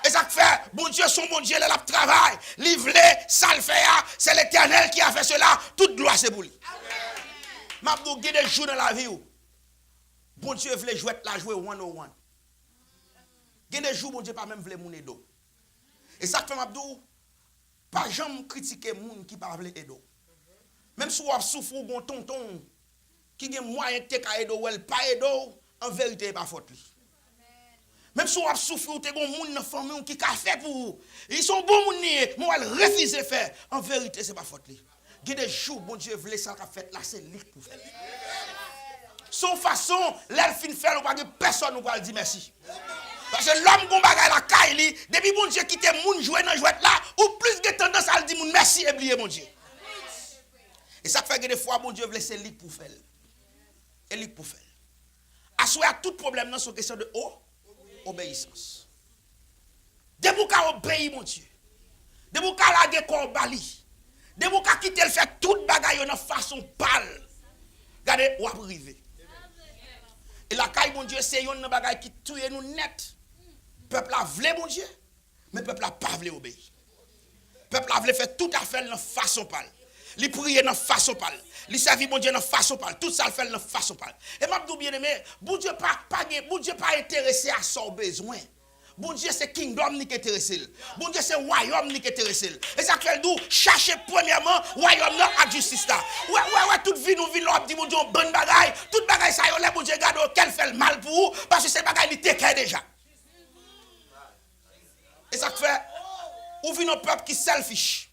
E sa k fè, Bondye se yon Bondye, lè l ap travay, li vle, sa l fè a, c'est l'Éternel qui a fait cela, tout glwa se pou li. M ap di w, gen de jou nan lavi w, Bondye vle jwèt la jwe one on one. Gen de jou Bondye pa menm vle moun ede w. E sa k fè m ap di w, pa janm kritike moun ki pa vle ede w. Menm si w ap soufri, w gen yon tonton w ki gen mwayen ki te ka ede w, wè l pa ede w, an verite e pa fòt li. Menm si w ap soufri, w te gen yon moun nan fanmi w ki ka fè pou ou. Li se yon bon moun li ye, men w al refize fè, an verite se pa fòt li. Gen de jou Bondye vle sa k ap fèt la, se li k pou fè l. Se yon fason, lè l fin fè l, ou pa gen pèsonn ou pral di mèsi. Paske lòm gon bagay lakay li, depi Bondye kite moun jwe nan jwèt la, ou plis gen tandans al di moun mèsi e bliye Bondye. E sa k fè gen de fwa Bondye vle se li k pou fè l. E li k pou fè l. Aswè a, tout pwoblèm nan se yon kesyon de o-, obeyisans. Depi w ka obeyi Bondye, depi w ka lage kò w ba li, depi w ka kite l fè tout bagay yo nan fason pa l, gade, w ap rive. E lakay Bondye se yonn nan bagay ki touye nou nèt. Pèp la vle Bondye, Men pèp la pa vle obeyi. Pèp la vle fè tout afè l nan fason pa l. Li priye nan fason pa l. Li sèvi Bondye nan fason pa l. Tout sa l fè l nan fason pa l. E m ap di w, byeneme, Bondye pa, pa gen, Bondye pa enterese a sa w bezwen. Bondye se kingdom li ki enterese l. Bondye se wayòm li ki enterese l. E sa k fè l di w, chache premyèman wayòm nan ak jistis la. Wè, wè, wè, tout vi nou vin la w ap di Bondye yon bann bagay. Tout bagay sa yo, lè Bondye gade w, kè l fè l mal pou ou, paske se bagay li te kè deja. E sa k fè, ou vin yon pèp ki selfish.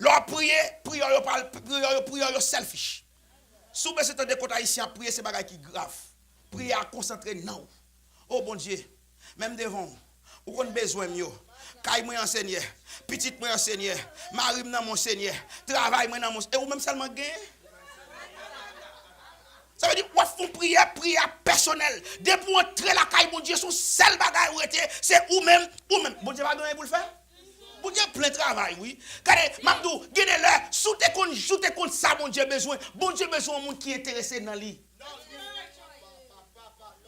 Lè w ap priye, priyè yo pa, priyè yo, priyè yo selfish. Si w bezwen tande kote Ayisyen ap priye, se bagay ki grav. Priyè a konsantre nan w. O Bondye, men m devan w. Ou konn bezwen m yo. Kay mwen an, Senyè. Pitit mwen an, Senyè. Mari m nan men w, Senyè. Travay mwen nan men w. E ou menm sèlman k genyen? Sa vle di, w ap fè yon priyè, priyè a pèsonèl. Depi w antre lakay Bondye, se yon sèl bagay ou rete, se ou menm, ou menm. Bondye pa gen anyen pou l fè? Bondye plen travay, wi. Gade, m ap di w, gen de lè, si w te konn, si w te konn sa Bondye bezwen, Bondye bezwen yon moun ki enterese nan li.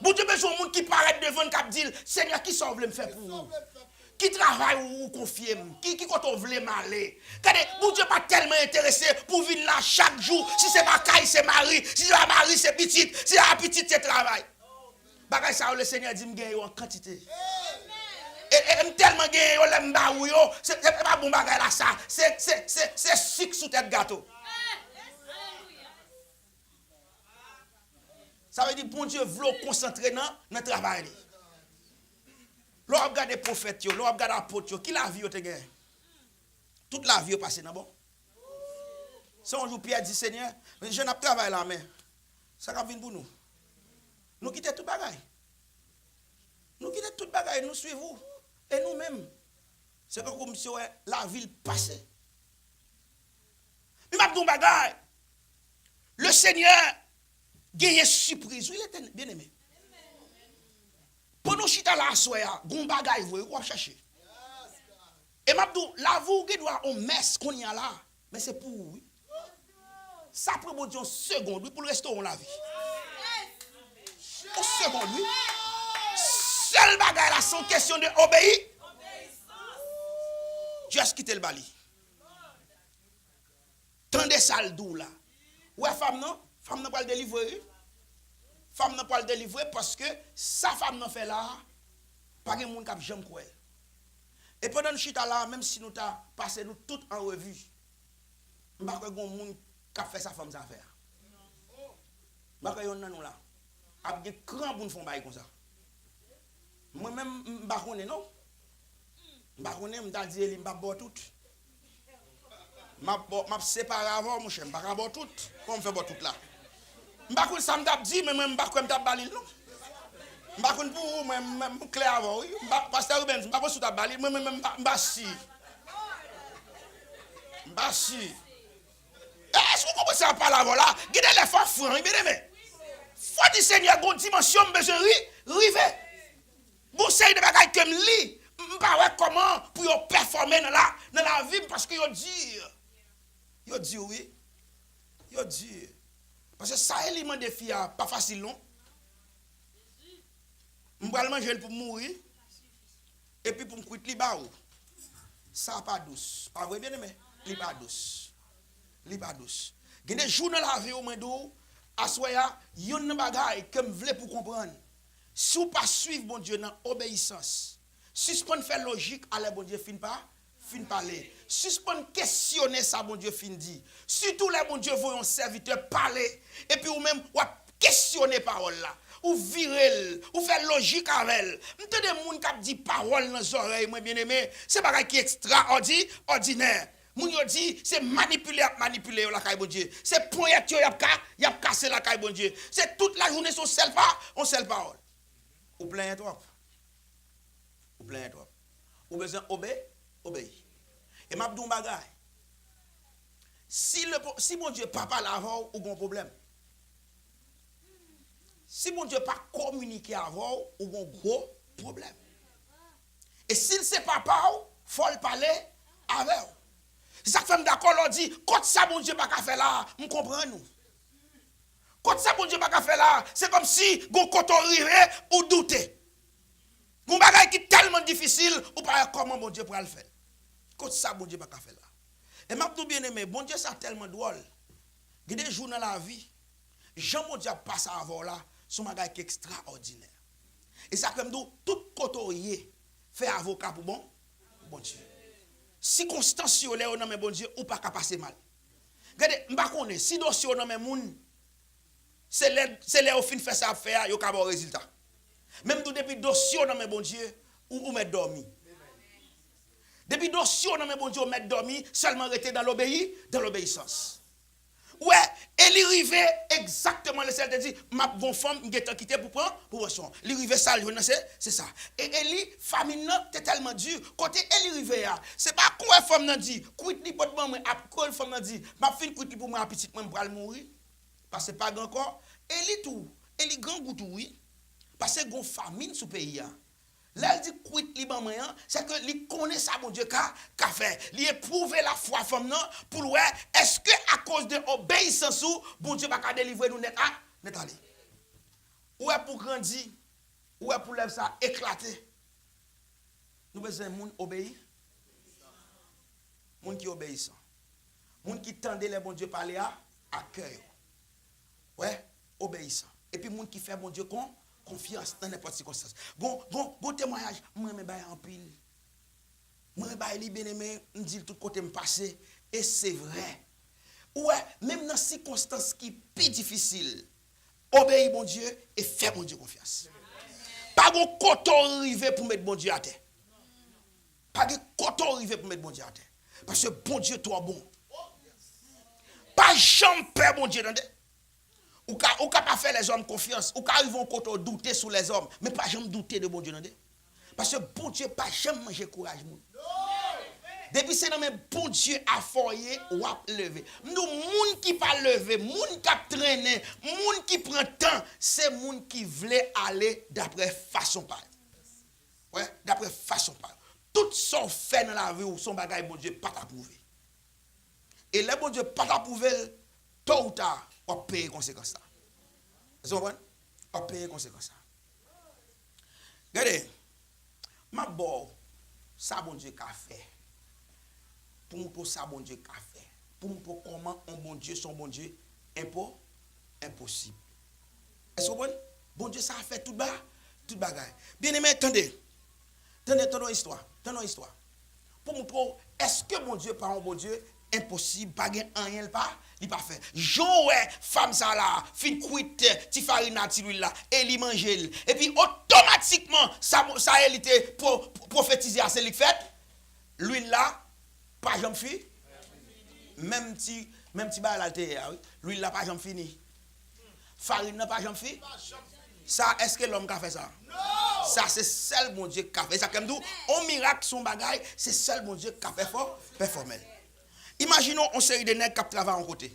Bondye bezwen yon moun ki parèt devan l, k ap di l, Senyè, ki sa w vle m fè pou ou? Ki travay ou, ou konfye m? Ki, ki kote w vle m ale? Gade, Bondye pa tèlman enterese pou w vin la chak jou, si se pa kay, se mari, si se pa mari, se pitit, si se pa pitit, se travay. Bagay sa yo, Lesenyè di m gen yo an kantite. E, e, e m tèlman gen yo, lè m ba ou yo, se, se pa bon bagay la sa. Se, se, se, se sik sou tèt gato. Sa vle di Bondye vle w konsantre nan, nan travay li. Lè w ap gade pwofèt yo, lè w ap gade apot yo, ki lavi yo te gen? Tout lavi yo pase nan bon. Se yon jou Pyè di, Senyè, men jan n ap travay la, men sa k ap vin pou nou? Nou kite tout bagay. Nou kite tout bagay, nou swiv ou. E nou menm? Se tankou misye wè lavi l pase. Men m ap di w yon bagay. Lesenyè genyen sipriz, wi, Letènèl, byeneme. Pandan w chita la aswè a, gen yon bagay vre, wi, w ap chache. E m ap di w, lavi w gen dwa yon mès kounye a la, men se pou ou, wi. Sa pran Bondye yon segond, wi, pou l restore yon lavi. Yon segond, wi. Sèl bagay la, se yon kesyon de obeyi. Just kite l ba li. Tande sa l di w la. Ou wè fanm nan? Fanm nan pral delivre, wi. Fanm nan pral delivre paske sa fanm nan fè la a, pa gen moun k ap janm kwè l. E pandan n chita la a, menm si nou ta pase nou tout an revi, m pa kwè gen yon moun k ap fè sa fanm sa fè a. M pa kwè yonn nan nou la ap gen kran pou n fè yon bagay konsa. Mwen menm, m pa konnen non. M pa konnen, m ta di Eli, m p ap ba w tout. M ap ba w, m ap separe avè w, monchè, m pa ka ba w tout. Kòman m fè ba w tout la? M pa konn sa m t ap di, men mwen, m pa kwè m t ap ba li l non. M pa konn pou ou, mwen, m, m klè avè w, wi. M pa, Pastè Rubens, m pa konn si w t ap ba li l, mwen, mwen, mwen, m pa, m pa si. M pa si. E, èske w konprann sa m ap pale avè w la? Gen de lè fò w fran, wi, byeneme. Fò w di, Senyè, gen yon dimansyon m bezwen ri-, rive. Gon seri de bagay ke m li, m pa wè kòman pou yo pèfòme nan la, nan lavi m, paske yo di. Yo di, wi. Yo di. Paske sa Eli mande fi a pa fasil non. M pral manje l pou m mouri. Epi pou m kwit li ba ou. Sa pa dous. Pa vre, byeneme? Li pa dous. Li pa dous. Gen de jou nan lavi w, mwen di w, aswè a, yonn nan bagay ke m vle pou w konprann. Si w pa swiv Bondye nan obeyisans, sispann fè lojik a lè Bondye fin pa, fin pale. Sispann kesyone sa Bondye fin di. Sitou lè Bondye voye yon sèvitè pale, epi ou menm, w ap kesyone pawòl la. Ou vire l, ou fè lojik avè l. M tande moun k ap di pawòl nan zòrèy mwen, byeneme, se bagay ki ekstraòdi-, òdinè. Moun yo di, se manipile y ap manipile yo lakay Bondye. Se ponyèt yo y ap ka, y ap kase lakay Bondye. Se tout lajounen se yon sèl pa, yon sèl pawòl. Ou plenyen twòp. Ou plenyen twòp. Ou bezwen obe-, obeyi. E m ap di w yon bagay. Si le, si Bondye pa pale avè w, ou gen yon pwoblèm. Si Bondye pa kominike avè w, ou gen yon gwo pwoblèm. E si l se papa w, fò l pale avè w. Se sa k fè m dakò lè w di, kot sa Bondye pa ka fè la a, m konprann ou. Kot sa Bondye pa ka fè la a, se kòmsi gon kote w rive, ou doute. Gon bagay ki tèlman difisil, ou pa wè kòman Bondye pral fè l. Kot sa Bondye pa ka fè la? E m ap di w, byeneme, Bondye sa tèlman dwòl. Gen de jou nan lavi, jan Bondye ap pase avè w la, se yon bagay ki ekstraòdinè. E sa fè m di w, tout kote w ye, fè avoka pou bon, pou Bondye. Sikonstans yo, lè yo nan men Bondye, ou pa ka pase mal. Gade, m pa konnen, si dosye w nan men moun, se lè, se lè yo fin fè sa y ap fè a, yo ka ba w rezilta. Men m di w, depi dosye w nan men Bondye, ou, ou mèt dòmi. Depi dosye w nan men Bondye, ou mèt dòmi, sèlman rete dans l'obéi-, dans l'obéissance. Ou wè, e li rive egzakteman lè Senyè te di, "M ap gon fanm, m gentan kite pou pran, pou pran swen." Li rive sa l jwenn nan, se, se sa. E, e li, famin nan te tèlman di, kote e li rive a, se pa kou wè fanm nan di, "Kwit li pot ban mwen," ap kou fanm nan di, "M ap fin kwit li pou mwen, a pitit mwen, m pral mouri." Paske pa gen ankò, e li tou, e li grangou tou, wi. Paske gon famin sou peyi a. Lè l di, "Kwit li ban mwen an," se ke li konnen sa Bondye ka, ka fè. Li epwouve lafwa fanm nan pou l wè, èske akoz de obeyisans ou, Bondye pa ka delivre nou nèt a, nèt ale. Ou wè pou grandi, ou wè pou lèv sa eklate. Nou bezwen moun obeyi. Moun ki obeyisan. Moun ki tande lè Bondye pale a, ak kè yo. Wè, obeyisan. Epi moun ki fè Bondye kon, konfyans nan nenpòt sikonstans. Gon, gon, gon temwayaj, mwen renmen bay anpil. Mwen renmen bay li, byeneme, m di l tout kote m pase, e se vrè. Ou wè, menm nan sikonstans ki pi difisil, obeyi Bondye e fè Bondye konfyans. Pa gon kote w rive pou met Bondye atè. Pa gen kote w rive pou met Bondye atè. Paske Bondye twò bon. Pa janm pè Bondye, tande. Ou ka, ou ka pa fè lèzòm konfyans. Ou ka rive yon kote w doute sou lèzòm. Men pa janm doute de Bondye, tande. Paske Bondye pa janm manje kouraj moun. Depi se nan men Bondye afòye w ap leve. M di w, moun ki pa leve, moun k ap trennen, moun ki pran tan, se moun ki vle ale daprè fason pa yo. Wè, daprè fason pa yo. Tout sa w fè nan lavi w, se yon bagay Bondye pa t apwouve. E lè Bondye pa t apwouve l, to ou ta, w ap peye konsekans la. Èske w konprann? W ap peye konsekans la. Gade, m ap ba w sa Bondye ka fè. Pou moutre w sa Bondye ka fè. Pou moutre w kòman yon Bondye se yon Bondye enpo-, enposib. Èske w konprann? Bondye sa fè tout ba-, tout bagay. Byeneme, tande. Tande, tande yon istwa. Tande yon istwa. Pou moutre w, èske Bondye pa yon Bondye enposib, pa gen anyen l pa, li pa fè. Jan w wè fanm sa la fin kwit ti farin la, ti lwil la, e li manje l. Epi otomatikman, sa, sa Eli te pwo-, pwofetize a, se li k fèt. Lwil la pa janm fi-, menm ti, menm ti bagay la l te ye a, wi. Lwil la pa janm fini. Farin nan pa janm fi-, sa, èske lòm ka fè sa? Sa, se sèl Bondye k ka fè. E sa k fè m di w, on mirak se yon bagay, se sèl Bondye k ka pèfò-, pèfòme l. Imajine w, on seri de nèg k ap travay yon kote.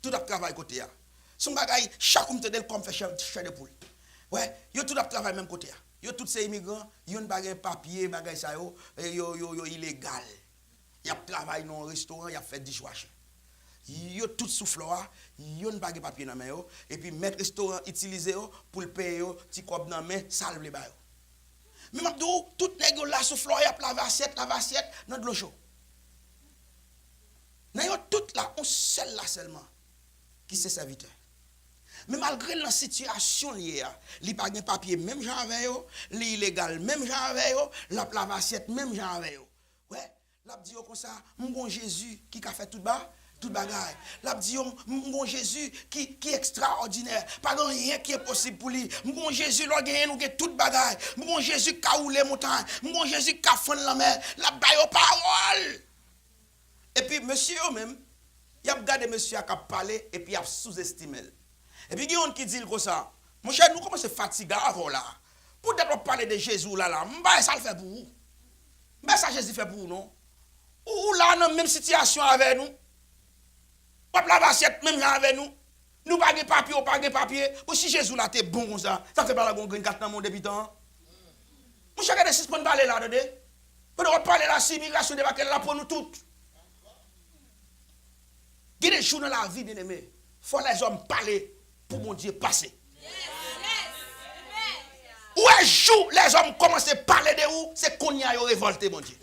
Tout ap travay kote a. Se yon bagay, chak ou m tande l kòm fè chè, chè de poul. Wè, yo tout ap travay menm kote a. Yo tout se imigran, youn pa gen papye, bagay sa yo, e yo, yo, yo ilegal. Y ap travay nan yon restoran, y ap fè dishwasher. Yo tout sou flò a, youn pa gen papye nan men yo, epi mèt restoran itilize yo pou l peye yo ti kòb nan men, sa l vle ba yo. Men m ap di w, tout nèg yo la sou flò a, y ap lave asyèt, lave asyèt nan dlo cho. Nan yo tout la, yon sèl la sèlman ki se sèvitè. Men malgre l nan sitiyasyon l ye a, li pa gen papye menm jan avè yo, li ilegal menm jan avè yo, l ap lave asyèt menm jan avè yo. Wè, l ap di yo konsa, "M gon Jezi ki ka fè tout ba-, tout bagay." L ap di yo, "M, m gon Jezi ki, ki ekstraòdinè. Pa gen anyen ki enposib pou li. M gon Jezi, lè w genyen l, ou gen tout bagay. M gon Jezi ki ka woule montay. M gon Jezi ki ka fann lanmè." L ap ba yo pawòl. Epi mesye yo menm, y ap gade mesye a k ap pale epi y ap souzestime l. Epi gen youn ki di l konsa, "Monchè, nou kòmanse fatige avè w la. Poutèt w ap pale de Jezi w la la, m pa wè sa l fè pou ou. M pa wè sa Jezi fè pou ou non. Ou, ou la nan menm sitiyasyon avè nou. W ap lave asyèt menm jan avè nou. Nou pa gen papye, ou pa gen papye. Bon, si Jezi w la te bon konsa, sa k fè pa la gon grenn kat nan men w depi tan an?" Monchè, gade, sispann pale la, tande. Pandan w ap pale la, si imigrasyon debake, l ap pran nou tout. Gen de jou nan lavi, byeneme, fò lèzòm pale pou Bondye pase. Ou wè, jou lèzòm kòmanse pale de ou, se kounye a yo revòlte, Bondye.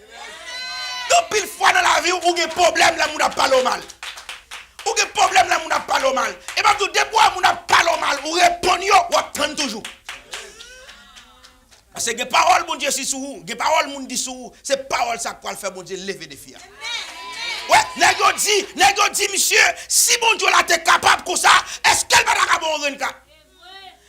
Gen anpil fwa nan lavi w, ou gen pwoblèm lè moun ap pale w mal. Ou gen pwoblèm lè moun ap pale w mal. E m ap di w, depi w wè moun ap pale w mal, ou reponn yo, w ap tann toujou. Paske gen pawòl Bondye di sou ou, gen pawòl moun di sou ou, se pawòl sa k pral fè Bondye leve defi a. Wè, nèg yo di, nèg yo di, misye, si Bondye la te kapab konsa, èske l pa ta ka ba w yon grenn kat?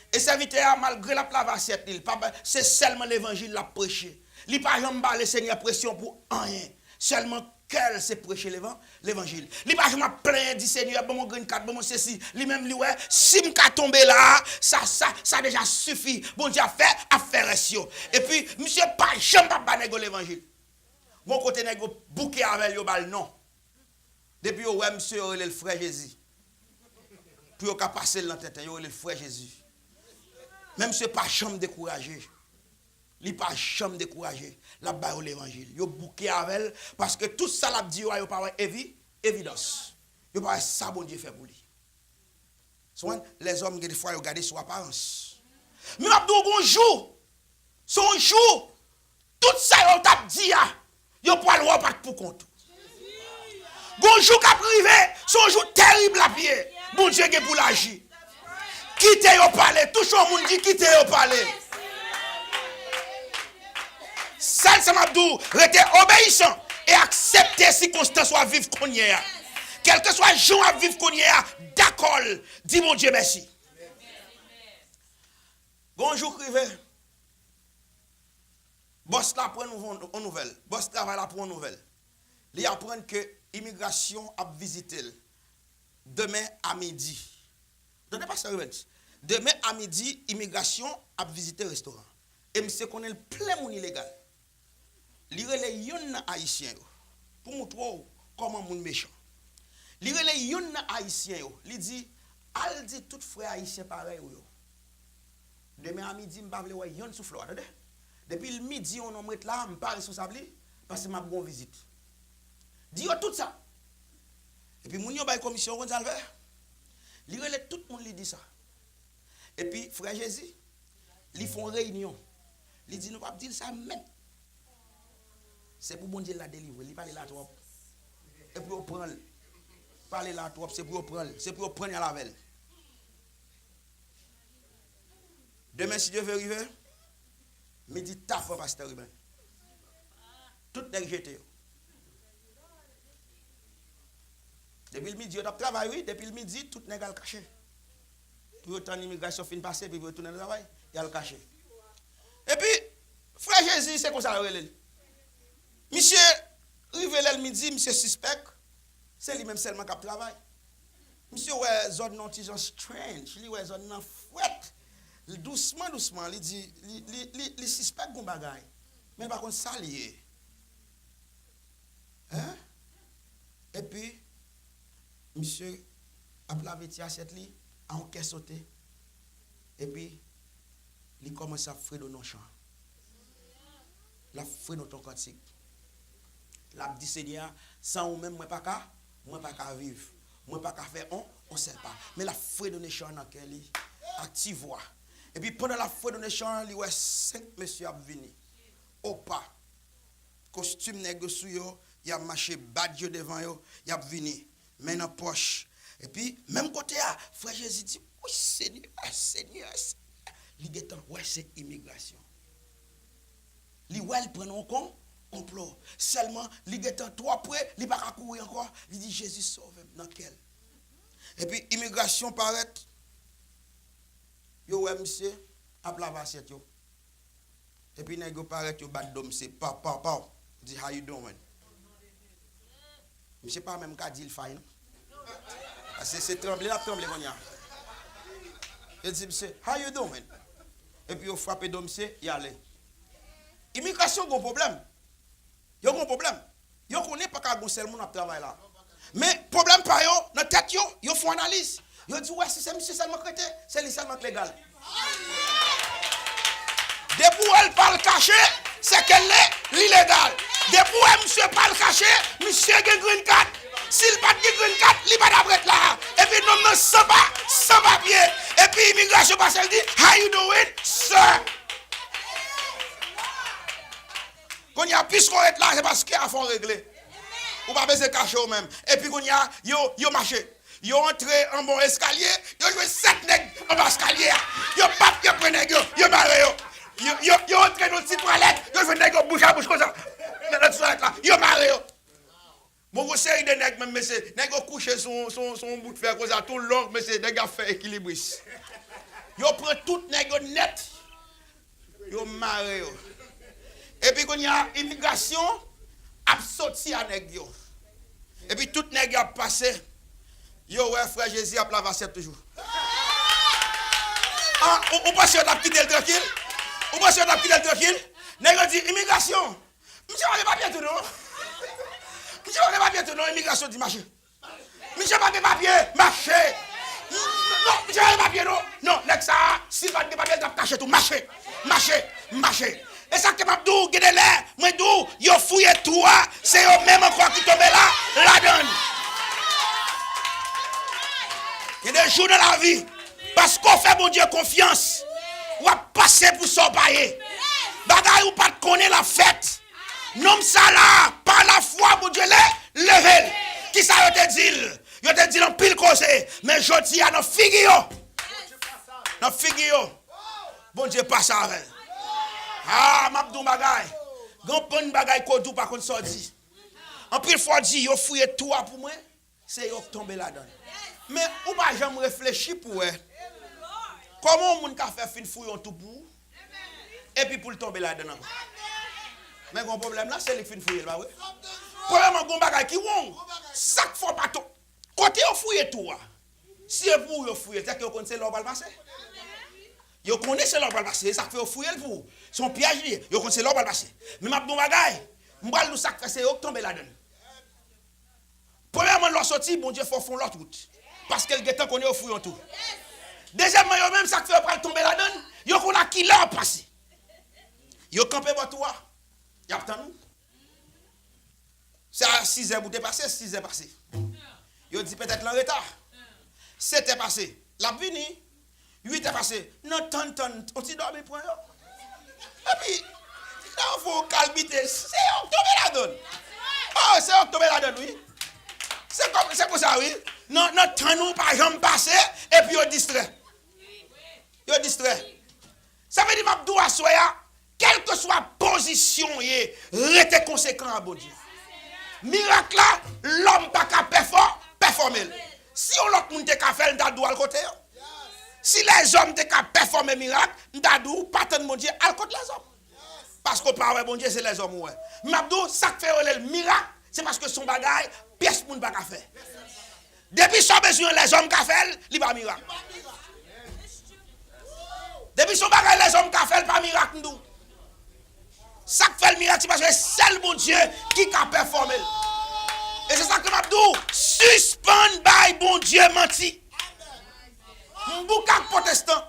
E sèvitè a, malgre l ap lave asyèt li, l pa ba, se sèlman levanjil l ap preche. Li pa janm ba Lesenyè presyon pou anyen. Sèlman kè l se preche levan-, levanjil. Li pa janm ap plenyen, di, Senyè, ban m yon grenn kat, ban m yon sesi. Li menm, li wè, si m ka tonbe la, sa, sa, sa deja sifi. Bondye ap fè, ap fè rès yo. Epi, misye pa janm p ap ba nèg yo levanjil. Gon kote nèg yo bouke avè l, yo ba l non. Depi yo wè misye, yo rele l Frè Jezi. Pou yo ka pase l nan tenten, yo rele l Frè Jezi. Men misye pa janm dekouraje. Li pa janm dekouraje. L ap ba yo levanjil. Yo bouke avè l, paske tout sa l ap di yo a, yo pa wè evi-, evidans. Yo pa wè sa Bondye fè pou li. Sou lèzòm, gen de fwa, yo gade sou aparans. Men m ap di w, gon jou, se yon jou, tout sa yo t ap di a, yo pral wè w pa t poukont ou. Gon jou k ap rive, se yon jou terib l ap ye. Bondye gen pou l aji. Kite yo pale. Touche yon moun, di, kite yo pale. Sèl sa m ap di w, rete obeyisan e aksepte sikonstans w ap viv kounye a. Kèlkeswa jan w ap viv kounye a, dakò l, di Bondye mèsi. Gon jou k rive, bòs la pran nouvo-, yon nouvèl. Bòs travay la pran yon nouvèl. Li aprann ke imigrasyon ap vizite l demen a midi. Tande pastè Rubens. Demen a midi, imigrasyon ap vizite restoran. E misye konnen l plen moun ilegal. Li rele youn nan Ayisyen yo pou moutre w kòman moun mechan. Li rele youn nan Ayisyen yo, li di, al di tout frè Ayisyen parèy ou yo. Demen a midi, m pa vle wè yonn sou flò a, tande. Depi l midi, yon nonm ret la, m pa responsab li, paske m ap gen yon vizit. Di yo tout sa. Epi moun yo bay komisyon, ou konn sa l fè? Li rele tout moun, li di sa. Epi, frè Jezi, li fè yon reyinyon. Li di, nou p ap di l sa menm. Se pou Bondye la delivre l. Li pale la twòp. E pou yo pran l. Pale la twòp, se pou yo pran l. Se pou yo pran l, y al avè l. Demen, si Dye vle rive, midi ta pran pastè Ruben. Tout nèg jete yo. Depi l midi, yo t ap travay, wi. Depi l midi, tout nèg al kache. Pou yo tann imigrasyon fin pase, epi pou yo tounen nan travay, y al kache. Epi, frè Jezi, se konsa yo rele l. Misye rive lè l midi, misye sispèk, se li menm sèlman k ap travay. Misye wè zòn nan yon ti jan strange, li wè zòn nan frèt. Dousman, dousman, li di, li, li, li, li sispèk gon bagay, men l pa konn sa l ye. Hein? Epi, misye ap lave ti asyèt li, a yon kè sote. Epi, li kòmanse ap fredone yon chan. L ap fredone yon kantik. L ap di Senyè a, san ou menm, mwen pa ka, mwen pa ka viv. Mwen pa ka fè on, on sèl pa. Men l ap fredone chan nan kè li, ak ti vwa. Epi pandan l ap fredone chan an, li wè senk mesye ap vini. Opa! Kostim nèg yo sou yo, y ap mache, bag yo devan yo, y ap vini, men nan pòch. Epi, menm kote a, frè Jezi di, wi, Senyè, Senyè, Senyè. Li gentan wè se imigrasyon. Li wè l pran nan yon kon, konplo. Sèlman, li gentan twò pre, li pa ka kouri ankò. Li di, Jezi, sove m nan kè l. Epi, imigrasyon parèt, yo wè misye ap lave asyèt yo. Epi nèg yo parèt, yo bat do misye, paw, paw, paw. Di, how you doing? Misye pa menm ka di l fine, non. Paske se tranble l ap tranble kounye a. Yo di misye, how you doing? Epi yo frape do misye, y ale. Imigrasyon gon pwoblèm. Yo gon pwoblèm. Yo konnen pa ka gon sèl moun ap travay la. Men pwoblèm pa yo, nan tèt yo, yo fè yon analiz. Yo di, wè, si se misye sèlman k rete, se li sèlman k legal. Depi w wè l pa al kache, se ke l, li legal. Depi w wè misye pa al kache, misye gen green card. Si l pa t gen green card, li pa t ap ret la. Epi nonm nan san pa, san papye. Epi imigrasyon pase, l di, how you doing, sir? Kounye a, piske w ret la, se paske afè w regle. Ou pa bezwen kache w menm. Epi kounye a, yo, yo mache. Yo antre anba yon eskalye, yo jwenn sèt nèg anba eskalye a. Yo pap, yo pran nèg yo, yo mare yo. Yo, yo, yo antre nan ti twalèt, yo jwenn nèg yo bouch a bouch konsa. Nan ti twalèt la, yo mare yo. Bon, yon seri de nèg menm, mesye, nèg yo kouche sou, sou, sou yon bout fè konsa, tou long, mesye, nèg yo ap fè ekilibris. Yo pran tout nèg yo nèt, yo mare yo. Epi kounye a, imigrasyon ap soti a nèg yo. Epi tout nèg yo ap pase, yo wè frè Jezi ap lave asyèt toujou. Ah, ou, ou panse yo t ap kite l trankil? Ou panse yo t ap kite l trankil? Nèg yo di, imigrasyon, misye pa gen papye tou non. Misye pa gen papye tou non, imigrasyon di mache. Misye pa gen papye, mache. Non, misye pa gen papye non. Non, nèg sa a, si l pa t gen papye, l t ap kache tou. Mache, mache, mache. E sa k fè m ap di w, gen de lè, mwen di w, yo fouye twou a, se yo menm ankò ki tonbe la, ladan l. Gen de jou nan lavi, paske w fè Bondye konfyans, w ap pase pou sa w pa ye. Bagay ou pa t konnen l ap fèt. Nonm sa la, pa lafwa, Bondye le, leve l. Kisa yo te di l? Yo te di l anpil koze, men jodi a nan figi yo, nan figi yo, Bondye pase avè l. Ah, m ap di w bagay. Gen yon bann bagay ke w di w pa konn sa w di. Anpil fwa w di, yo fouye twou a pou mwen. Se yo k tonbe ladan l. Men ou pa janm reflechi pou wè kòman yon moun ka fè fin fouye yon twou pou ou, epi pou l tonbe ladan l ankò. Men gen yon pwoblèm la, se li k fin fouye l, pa vre? Premyèman, gen yon bagay ki wrong. Sa k fè w pa ton-, kote yo fouye twou a? Si se pou ou yo fouye l, sèke yo konn se la w pral pase. Yo konnen se la w pral pase, e sa k fè yo fouye l pou ou. Se yon pyèj li ye, yo konn se la w pral pase. Men m ap di w yon bagay, m pral di w sa k fè se yo k tonbe ladan l. Premyèman, lè w soti, Bondye fè w fè yon lòt wout. Paske l gentan konnen yo fouye yon twou. Dezyèmman, yo menm, sa k fè yo pral tonbe ladan l, yo konn a kilè w ap pase. Yo kanpe bò twou a. Y ap tann ou. Se a sizè pou te pase, sizè pase. Yo di petèt l anreta. Setè pase, l ap vini. Uitè pase, nan tann, tann, on ti dòmi pran yo. Epi, lè yo fè yon kalbite, se yo k tonbe ladan l. Oh, se yo k tonbe ladan l, wi. Se kòm, se konsa, wi. Nan, nan tann ou pa janm pase, epi yo distrè. Yo distrè. Sa vle di m ap di w aswè a, kèlkeswa pozisyon w ye, rete konsekan a Bondye. Mirak la, lòm pa ka pèfò, pèfòme l. Si yon lòt moun te ka fè l, m ta di w al kote yo. Si lèzòm te ka pèfòme mirak, m ta di w pa tann Bondye, al kot lèzòm. Paske w pa wè Bondye, se lèzòm ou wè. M ap di w, sa k fè yo rele l mirak, se paske se yon bagay pyès moun pa ka fè. Depi sa w bezwen an lèzòm ka fè l, li pa mirak. Depi se yon bagay lèzòm ka fè l, pa mirak m di w. Sa k fè l mirak, se paske se sèl Bondye ki ka pèfòme l. E se sa ke m ap di w, sispann bay Bondye manti. M bouke ak pwotestan.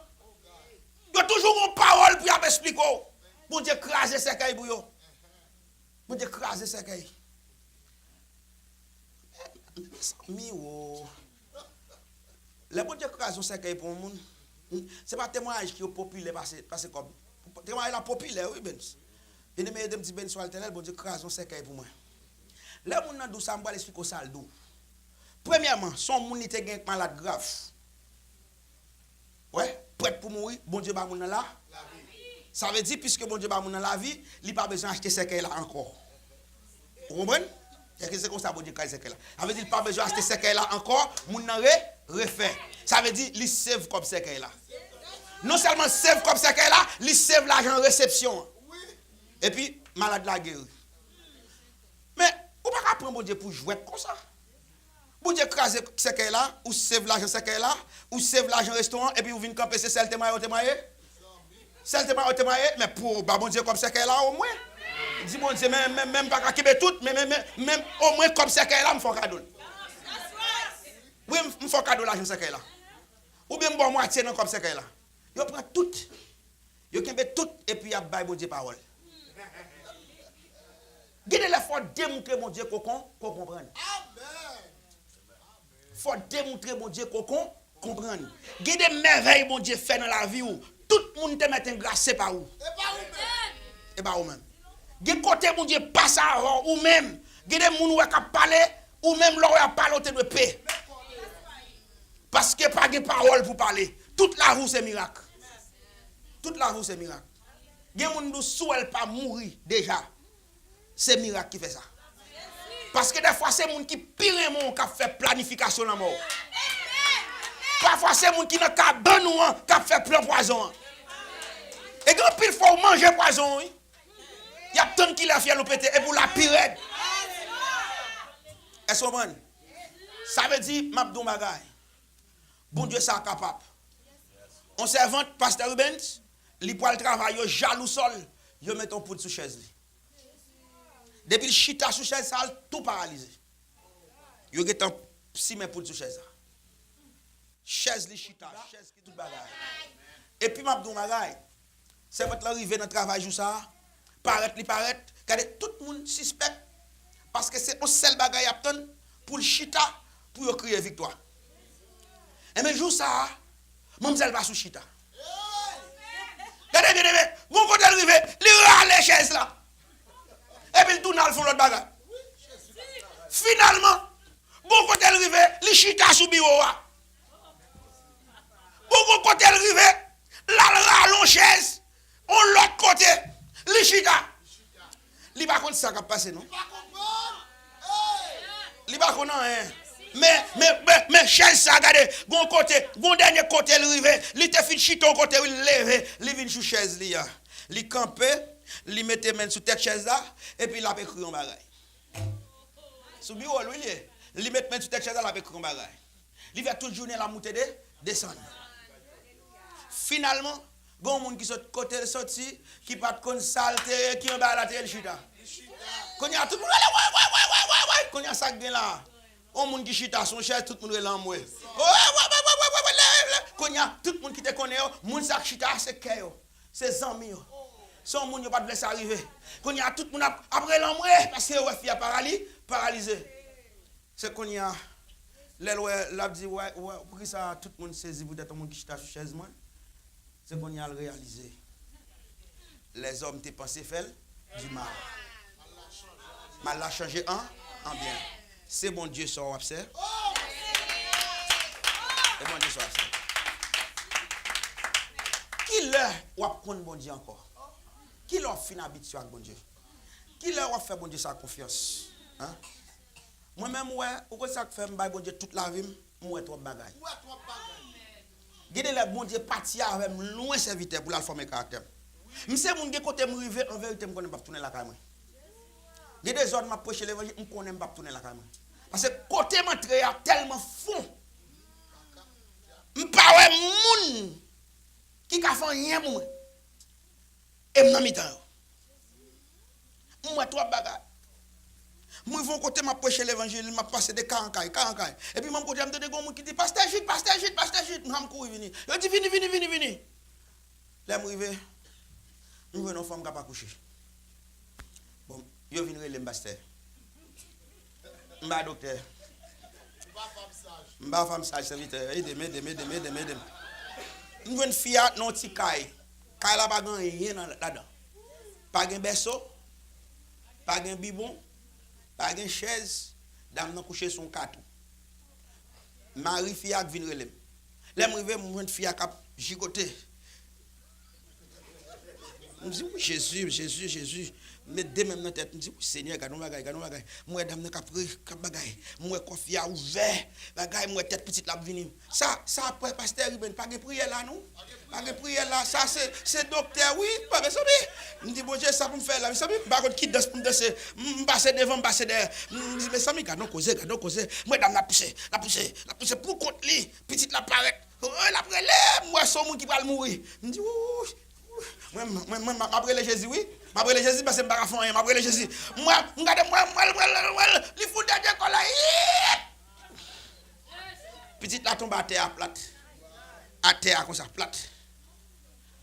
Yo toujou gen yon pawòl pou y ap esplike w. Bondye kraze sèkèy pou yo. Bondye kraze sèkèy. Mezanmi, wo. Lè Bondye kraze yon sèkèy pou yon moun, se pa temwayaj ki yo popilè pase, pase kòb. Temwayaj la popilè, wi, Bens. Byeneme, ede m di, Bens, wa Letènèl, Bondye kraze yon sèkèy pou mwen. Lè moun nan di w sa, m pral esplike w sa l di w. Premyèman, se yon moun li te gen malad grav. Wè, prèt pou mouri, Bondye ba moun nan la. Sa vle di, piske Bondye ba moun nan lavi, li pa bezwen achte sèkèy la ankò. Ou konprann? Èske se konsa Bondye kraze sèkèy la? Sa vle di, li pa bezwen achte sèkèy la ankò, moun nan re, refè. Sa vle di, li save kòb sèkèy la. Non sèlman save kòb sèkèy la, li save lajan resepsyon an. Epi, malad la geri. Men, ou pa ka pran Bondye pou jwèt konsa. Bondye kraze sèkèy la, ou save lajan sèkèy la, ou save lajan restoran, epi ou vin kanpe se sèl temwaye ou temwaye? Sèl temwaye ou temwaye, men pou ba Bondye kòb sèkèy la omwen. Di Bondye, men, men, men m pa ka kenbe tout, men, men, men, men omwen kòb sèkèy la, m fè w kado l. Wi, m, m fè w kado lajan sèkèy la. Oubyen m ba w mwatye nan kòb sèkèy la. Yo pran tout. Yo kenbe tout epi y ap bay Bondye pawòl. Gen de lè fò w demoutre Bondye ke w kon, ke w konprann. Fò w demoutre Bondye ke w kon, konprann. Gen de mèvèy Bondye fè nan lavi w. Tout moun te mèt engra, se pa ou. E pa ou menm. Gen kote Bondye pase avè w, ou menm. Gen de moun ou wè k ap pale, ou menm lè w wè y ap pale, w te dwe pe. Paske pa gen pawòl pou pale. Tout lavi w se mirak. Tout lavi w se mirak. Gen moun di w si w wè l pa mouri deja, se mirak ki fè sa. Paske dèfwa se moun ki pi renmen w k ap fè planifikasyon lanmò w. Pafwa se moun ki nan kabann ou an k ap fè plan pwazon an. E gen anpil fwa w manje pwazon an, wi. Y ap tann kilè fyèl ou pete epi w la pi rèd. Èske w konprann? Sa vle di, m ap di w yon bagay. Bondye sa kapab. On sèvant, pastè Rubens, li pral travay, yo jalou sòl, yo mete yon poud sou chèz li. Depi l chita sou chèz sa, l tou paralize. Yo gentan simen poud sou chèz la. Chèz li chita, chèz ki tout bagay. Epi m ap di w yon bagay. Sèvant lan rive nan travay jou sa a, parèt li parèt, gade tout moun sispèk, paske se yon sèl bagay y ap tann, pou l chita, pou yo kriye viktwa. Enben jou sa a, manmzèl pa sou chita. Gade byen, enben, gon kote l rive, li rale chèz la. Epi l tounen al fè yon lòt bagay. Finalman, gon kote l rive, li chita sou biwo a. Bon, gon kote l rive, l al rale yon chèz yon lòt kote, li chita. Li pa konn sa k ap pase, non. Li pa konn anyen. Men, men, men, men chèz sa, gade, gon kote, gon dènye kote l rive, li te fin chita yon kote, wi, l leve, li vin sou chèz li a. Li kanpe, li mete men l sou tèt chèz la, epi l ap ekri yon bagay. Sou biwo l, wi, l ye. Li met men sou tèt chèz la, l ap ekri yon bagay. Li fè tout jounen l ap moute de, desann. Finalman, gen yon moun ki sot kote l soti, ki pa t konn sa l te ye, ki anba la te ye, l chita. Kounye a, tout moun rele, "Woy, woy, woy, woy, woy, woy!" Kounye a, sa k gen la? Yon moun ki chita sou yon chèz, tout moun rele anmwe. "Woy, woy, woy, woy, woy, woy, woy, leve, leve!" Kounye a, tout moun ki te konnen yo, moun sa k chita a, se kè yo. Se zanmi yo. Se yon moun yo pa t vle sa rive. Kounye a, tout moun ap, ap rele anmwe, paske yo wè fi a parali-, paralize. Se kounye a, lè l wè, l ap di, "Wè, wè, poukisa tout moun sezi poutèt yon moun ki chita sou chèz mwen?" Se kounye a l reyalize. Lèzòm te panse fè l di mal. Mal la chanje an, an byen. Se Bondye sa w ap sèvi. Se Bondye sa w ap sèvi. Kilè w ap konn Bondye ankò? Kilè w ap fin abitye ak Bondye? Kilè w ap fè Bondye sa konfyans? Hein? Mwen menm, m wè, ou konn sa k fè m bay Bondye tout lavi m, m wè twòp bagay. Ou wè twòp bagay. Gen de lè Bondye pati avè m lwen, sèvitè, pou l al fòme karaktè m. M se moun, gen kote m rive, an verite, m konnen m p ap tounen lakay mwen. Gen de zòn m ap preche levanjil, m konnen m p ap tounen lakay mwen. Paske kote m antre a tèlman fon. M pa wè moun ki ka fè anyen pou mwen. E m nan mitan yo. M wè twòp bagay. M rive yon kote, m ap preche levanjil, m ap pase de kay an kay, kay an kay. Epi m rankontre, m tande gen yon moun ki di, "Pastè Jid, pastè Jid, pastè Jid." M kouri vini. Yo di, "Vini, vini, vini, vini." Lè m rive, m jwenn yon fanm k ap akouche. Bon, yo vin rele m pastè. M pa doktè. M pa fanm saj, sèvitè. Ede m, ede m, ede m, ede m, ede m. M jwenn fi a nan yon ti kay. Kay la pa gen anyen nan, ladan. Pa gen bèso, pa gen bibon, pa gen chèz. Dam nan kouche sou yon katou. Mari fi a k vin rele m. Lè m rive, m jwenn fi a k ap jigote. M di, "Wi, Jezi, Jezi, Jezi." M met de men m nan tèt, m di, "Wi, Senyè, gade yon bagay, gade yon bagay." M wè dam nan k ap ri, k ap bagay. M wè kò fi a ouvè, bagay, m wè tèt pitit la ap vini. Sa, sa apre, pastè Ruben, pa gen priyè la, non. Pa gen priyè la, sa se, se doktè, wi, pa, mezanmi. M di, "Bondye, sa pou m fè la, mezanmi, m pa konn ki dans pou m danse." M, m pase devan, m pase dèyè. M di, "Mezanmi, gade yon koze, gade yon koze." M wè dam nan ap pouse, l ap pouse, l ap pouse pou kont li. Pitit la parèt. Oh, l ap rele, m wè se yon moun ki pral mouri. M di, "Wouy, wouy." Mwen, mwen, mwen, m ap rele Jezi, wi. M ap rele Jezi, paske m pa ka fè anyen. M ap rele Jezi. M wè, m gade, m wè, m wè, m wè, m wè, m wè, li fout dèyè kò la. Yip! Pitit la tonbe atè a plat. Atè a konsa, plat.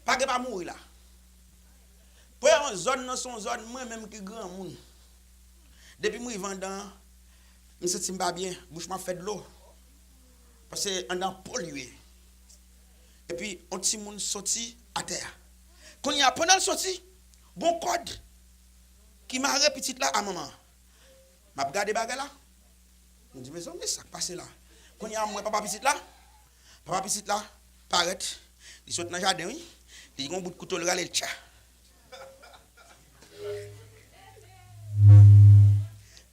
Pa gen pa mouri la. Premye zòn nan se yon zòn mwen menm ki granmoun. Depi m rive anndan an, m santi m pa byen, bouch mwen ap fè dlo. Paske anndan an polye. Epi, yon timoun soti atè a. Kounye a, pandan l soti, gon kòd ki mare pitit la a manman an. M ap gade bagay la. M di, mezanmi, sa k pase la? Kounye a, m wè papa pitit la. Papa pitit la parèt. Li sot nan jaden, wi. Li gen yon bout kouto, li rale l, tcha.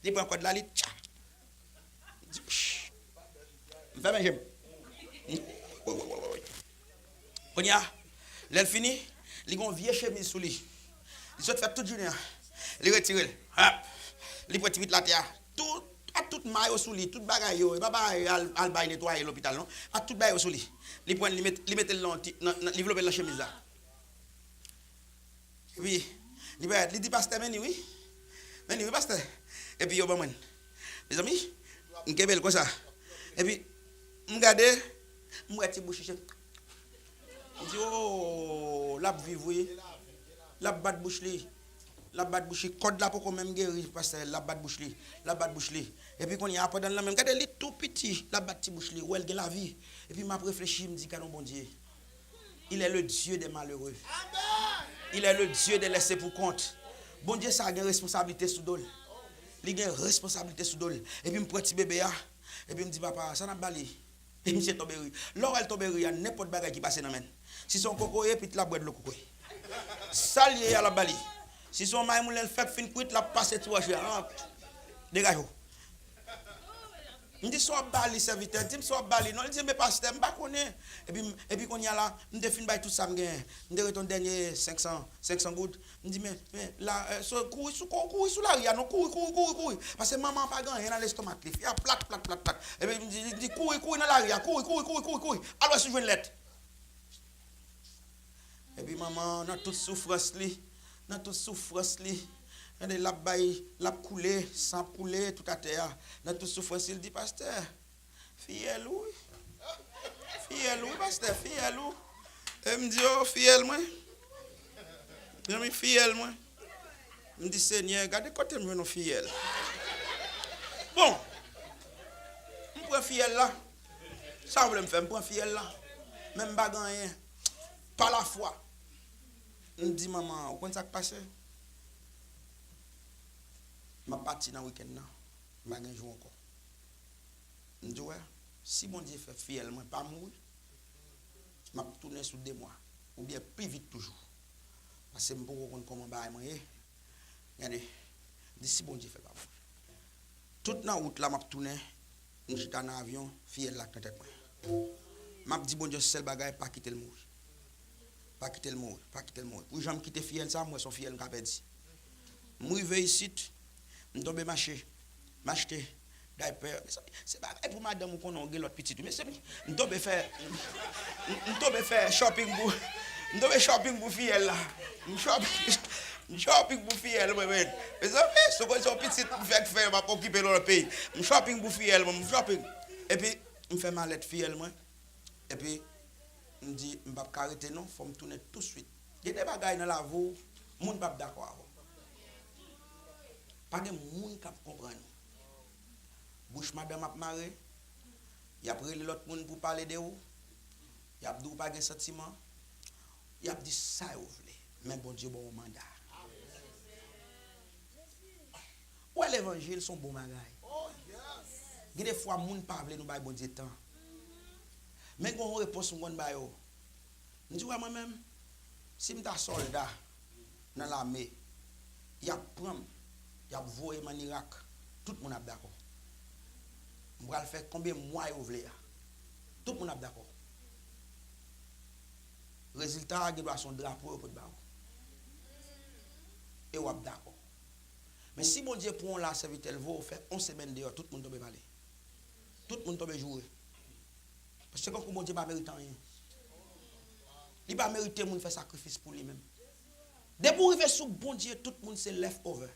Li pran kòd la, li tcha. M di, pch. M fèmen je m. Kounye a, lè l fini, li gen yon vye chemiz sou li. Li sot fè tout jounen an. Li retire l. Hop! Li pran ti pit latè a. Tout, ak tout mayo sou li, tout bagay yo. E pa bagay al, al bay netwaye lopital, non. Ak tout bagay yo sou li. Li pran, li met, li mete l nan, ti- nan, nan, li vlope l nan chemiz la. Epi, li parèt, li di, pastè, men ni wi. Men ni wi, pastè. Epi yo ban mwen l. Mezanmi, m kenbe l konsa. Epi, m gade, m wè ti bouch li. M di, o, l ap viv wi. L ap bat bouch li. L ap bat bouch li. Kòd la poko menm geri, pastè, l ap bat bouch li. L ap bat bouch li. Epi kounye a, pandan l nan men m, gade li tou piti, l ap bat ti bouch li. Ou wè l gen lavi. Epi m ap reflechi, m di, gade yon Bondye. Il est le Dieu des malheureux. Il est le Dieu des laissés pour compte. Bondye sa gen responsablite sou do l. Li gen responsablite sou do l. Epi m pran ti bebe a. Epi m di, papa, sa n ap ba li? E misye tonbe ri. Lè w wè l tonbe ri a, nenpòt bagay ki pase nan men l. Si se yon kokoye, pit la bwè dlo kokoye. Sa l ye a, l ap ba li. Si se yon maymoulen, l fèk fin kwit, l ap pase ti wòch la. Ah, degaje w. M di, sa w ap ba li, sèvitè? Di m sa w ap ba li non. Li di, men pastè, m pa konnen. Epi, epi kounye a la, m te fin bay tout sa m genyen. M te ret yon dènye senk san, senk san goud. M di, men, men, la, eh, so, kouri sou, kouri, kouri sou lari a non, kouri, kouri, kouri, kouri. Paske manman an pa gen anyen nan lestomak li. Fi a plat, plat, plat, plat. Epi m di, di, kouri, kouri nan lari a, kouri, kouri, kouri, kouri, kouri. Al wè si w jwenn lèt. Epi manman an, nan tout soufrans li, nan tout soufrans li, gade, l ap bay, l ap koule, san ap koule tout atè a. Nan tout soufrans li, l di, pastè, fiyèl ou wi. Fiyèl ou wi, pastè, fiyèl ou. E m di, o, fiyèl mwen. Zanmi, fiyèl mwen. M di, Senyè, gade kote m jwenn yon fiyèl. Bon, m pran fiyèl la. Sa w vle m fè? M pran fiyèl la. Men m pa gen anyen. Pa lafwa. M di, manman, ou konn sa k pase? M ap pati nan wikenn nan. M pa gen jou ankò. M di, wè, si Bondye fè fiyèl mwen pa mouri, m ap tounen sou de mwa, oubyen pi vit toujou. Paske m poko konn kòman bagay mwen ye. Gade, m di, si Bondye fè pa mouri. Tout nan wout la, m ap tounen, m chita nan avyon, fiyèl la k nan tèt mwen. M ap di Bondye yon sèl bagay, pa kite l mouri. Pa kite l mouri, pa kite l mouri. Pou jan m kite fiyèl sa, m wè se yon fiyèl m ka pèdi. M rive isit, m tonbe mache, m achte daypè. Mezanmi, se bagay pou madanm ou konnen w gen lòt pitit ou. Mezanmi, m tonbe fè, m, m tonbe fè shopping pou, m tonbe shopping pou fiyèl la. M shopping, m shopping pou fiyèl mwen, men. Mezanmi, se koze yon pitit m fèk fè, m ap okipe l lòt peyi. M shopping pou fiyèl mwen, m shopping. Epi, m fè malèt fiyèl mwen. Epi, m di, m p ap ka rete non, fò m tounen touswit. Gen de bagay nan lavi w, moun p ap dakò avè w. Pa gen moun k ap konprann ou. Bouch madanm ap mare, y ap rele lòt moun pou pale de ou, y ap di w pa gen santiman, y ap di sa yo vle, men Bondye ba w manda. Ou wè levanjil se yon bon bagay. Gen de fwa moun pa vle nou bay Bondye tan. Men gen yon repons m konn ba yo. M di, wè mwen menm, si m ta sòlda nan lame, y ap pran m, y ap voye m ann Irak, tout moun ap dakò. M pral fè konbyen mwa yo vle a, tout moun ap dakò. Rezilta a gen dwa se yon drapo yo pot ba ou. E w ap dakò. Men si Bondye pran w la, sèvitè l voye w fè yon semèn deyò, tout moun tonbe pale. Tout moun tonbe joure. Paske kankou Bondye pa merite anyen. Li pa merite moun fè sakrifis pou li menm. Depi w rive sou Bondye, tout moun se left over.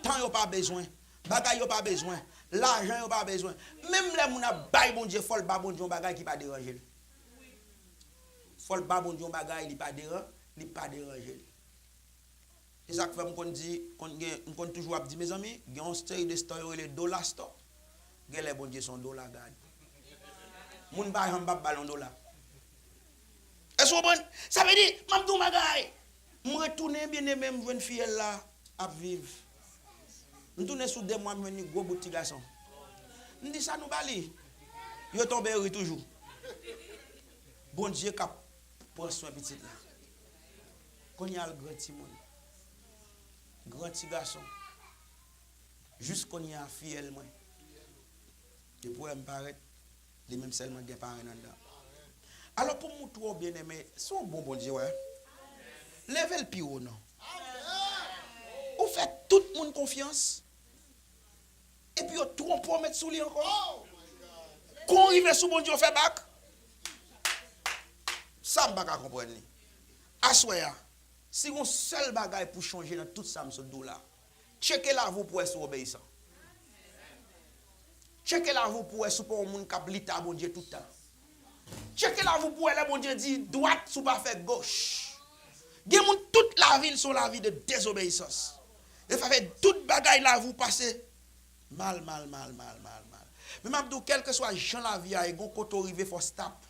Tan yo pa bezwen, bagay yo pa bezwen, lajan yo pa bezwen. Menm lè moun ap bay Bondye, fò l ba Bondye yon bagay ki pa deranje l. Fò l ba Bondye yon bagay li pa deran, li pa deranje l. Se sa k fè m konn di, konn gen, m konn toujou ap di, mezanmi, gen yon seri de store yo rele Dollar Store. Genlè Bondye se yon dola gad. Moun pa janm p ap ba l yon dola. Èske w konprann? Sa vle di, m ap di w yon bagay. M retounen, byeneme, m jwenn fiyèl la. ap viv. M tounen sou de mwa, m jwenn li gwo bout ti gason. M di, "Sa nou ba li?" Yo tonbe ri toujou. Bondye k ap pran swen pitit la. Kounye a l gran timoun. Gran ti gason. Jis kounye a fiyèl mwen. Depi w wè m parèt, li menm sèlman gen parenn anndan. Alò, pou m moutre w, byeneme, se yon bon Bondye w ye. Leve l pi wo non. Ou fè tout moun konfyans, epi yo twonpe w met sou li ankò. Kon w rive sou Bondye, w fè bak. Sa m pa ka konprann li. Aswè a, si gon sèl bagay pou chonje nan tout sa m sot di w la, tcheke lavi w pou wè si w obeyisan. Tcheke lavi w pou wè si w pa yon moun k ap lite a Bondye tout tan. Tcheke lavi w pou wè lè Bondye di dwat, si w pa fè goch. Gen moun tout lavi l se yon lavi de dezobeyisans. E sa fè tout bagay lavi w pase mal, mal, mal, mal, mal, mal. Men m ap di w, kèlkeswa jan lavi a ye, gon kote w rive, fò w stop.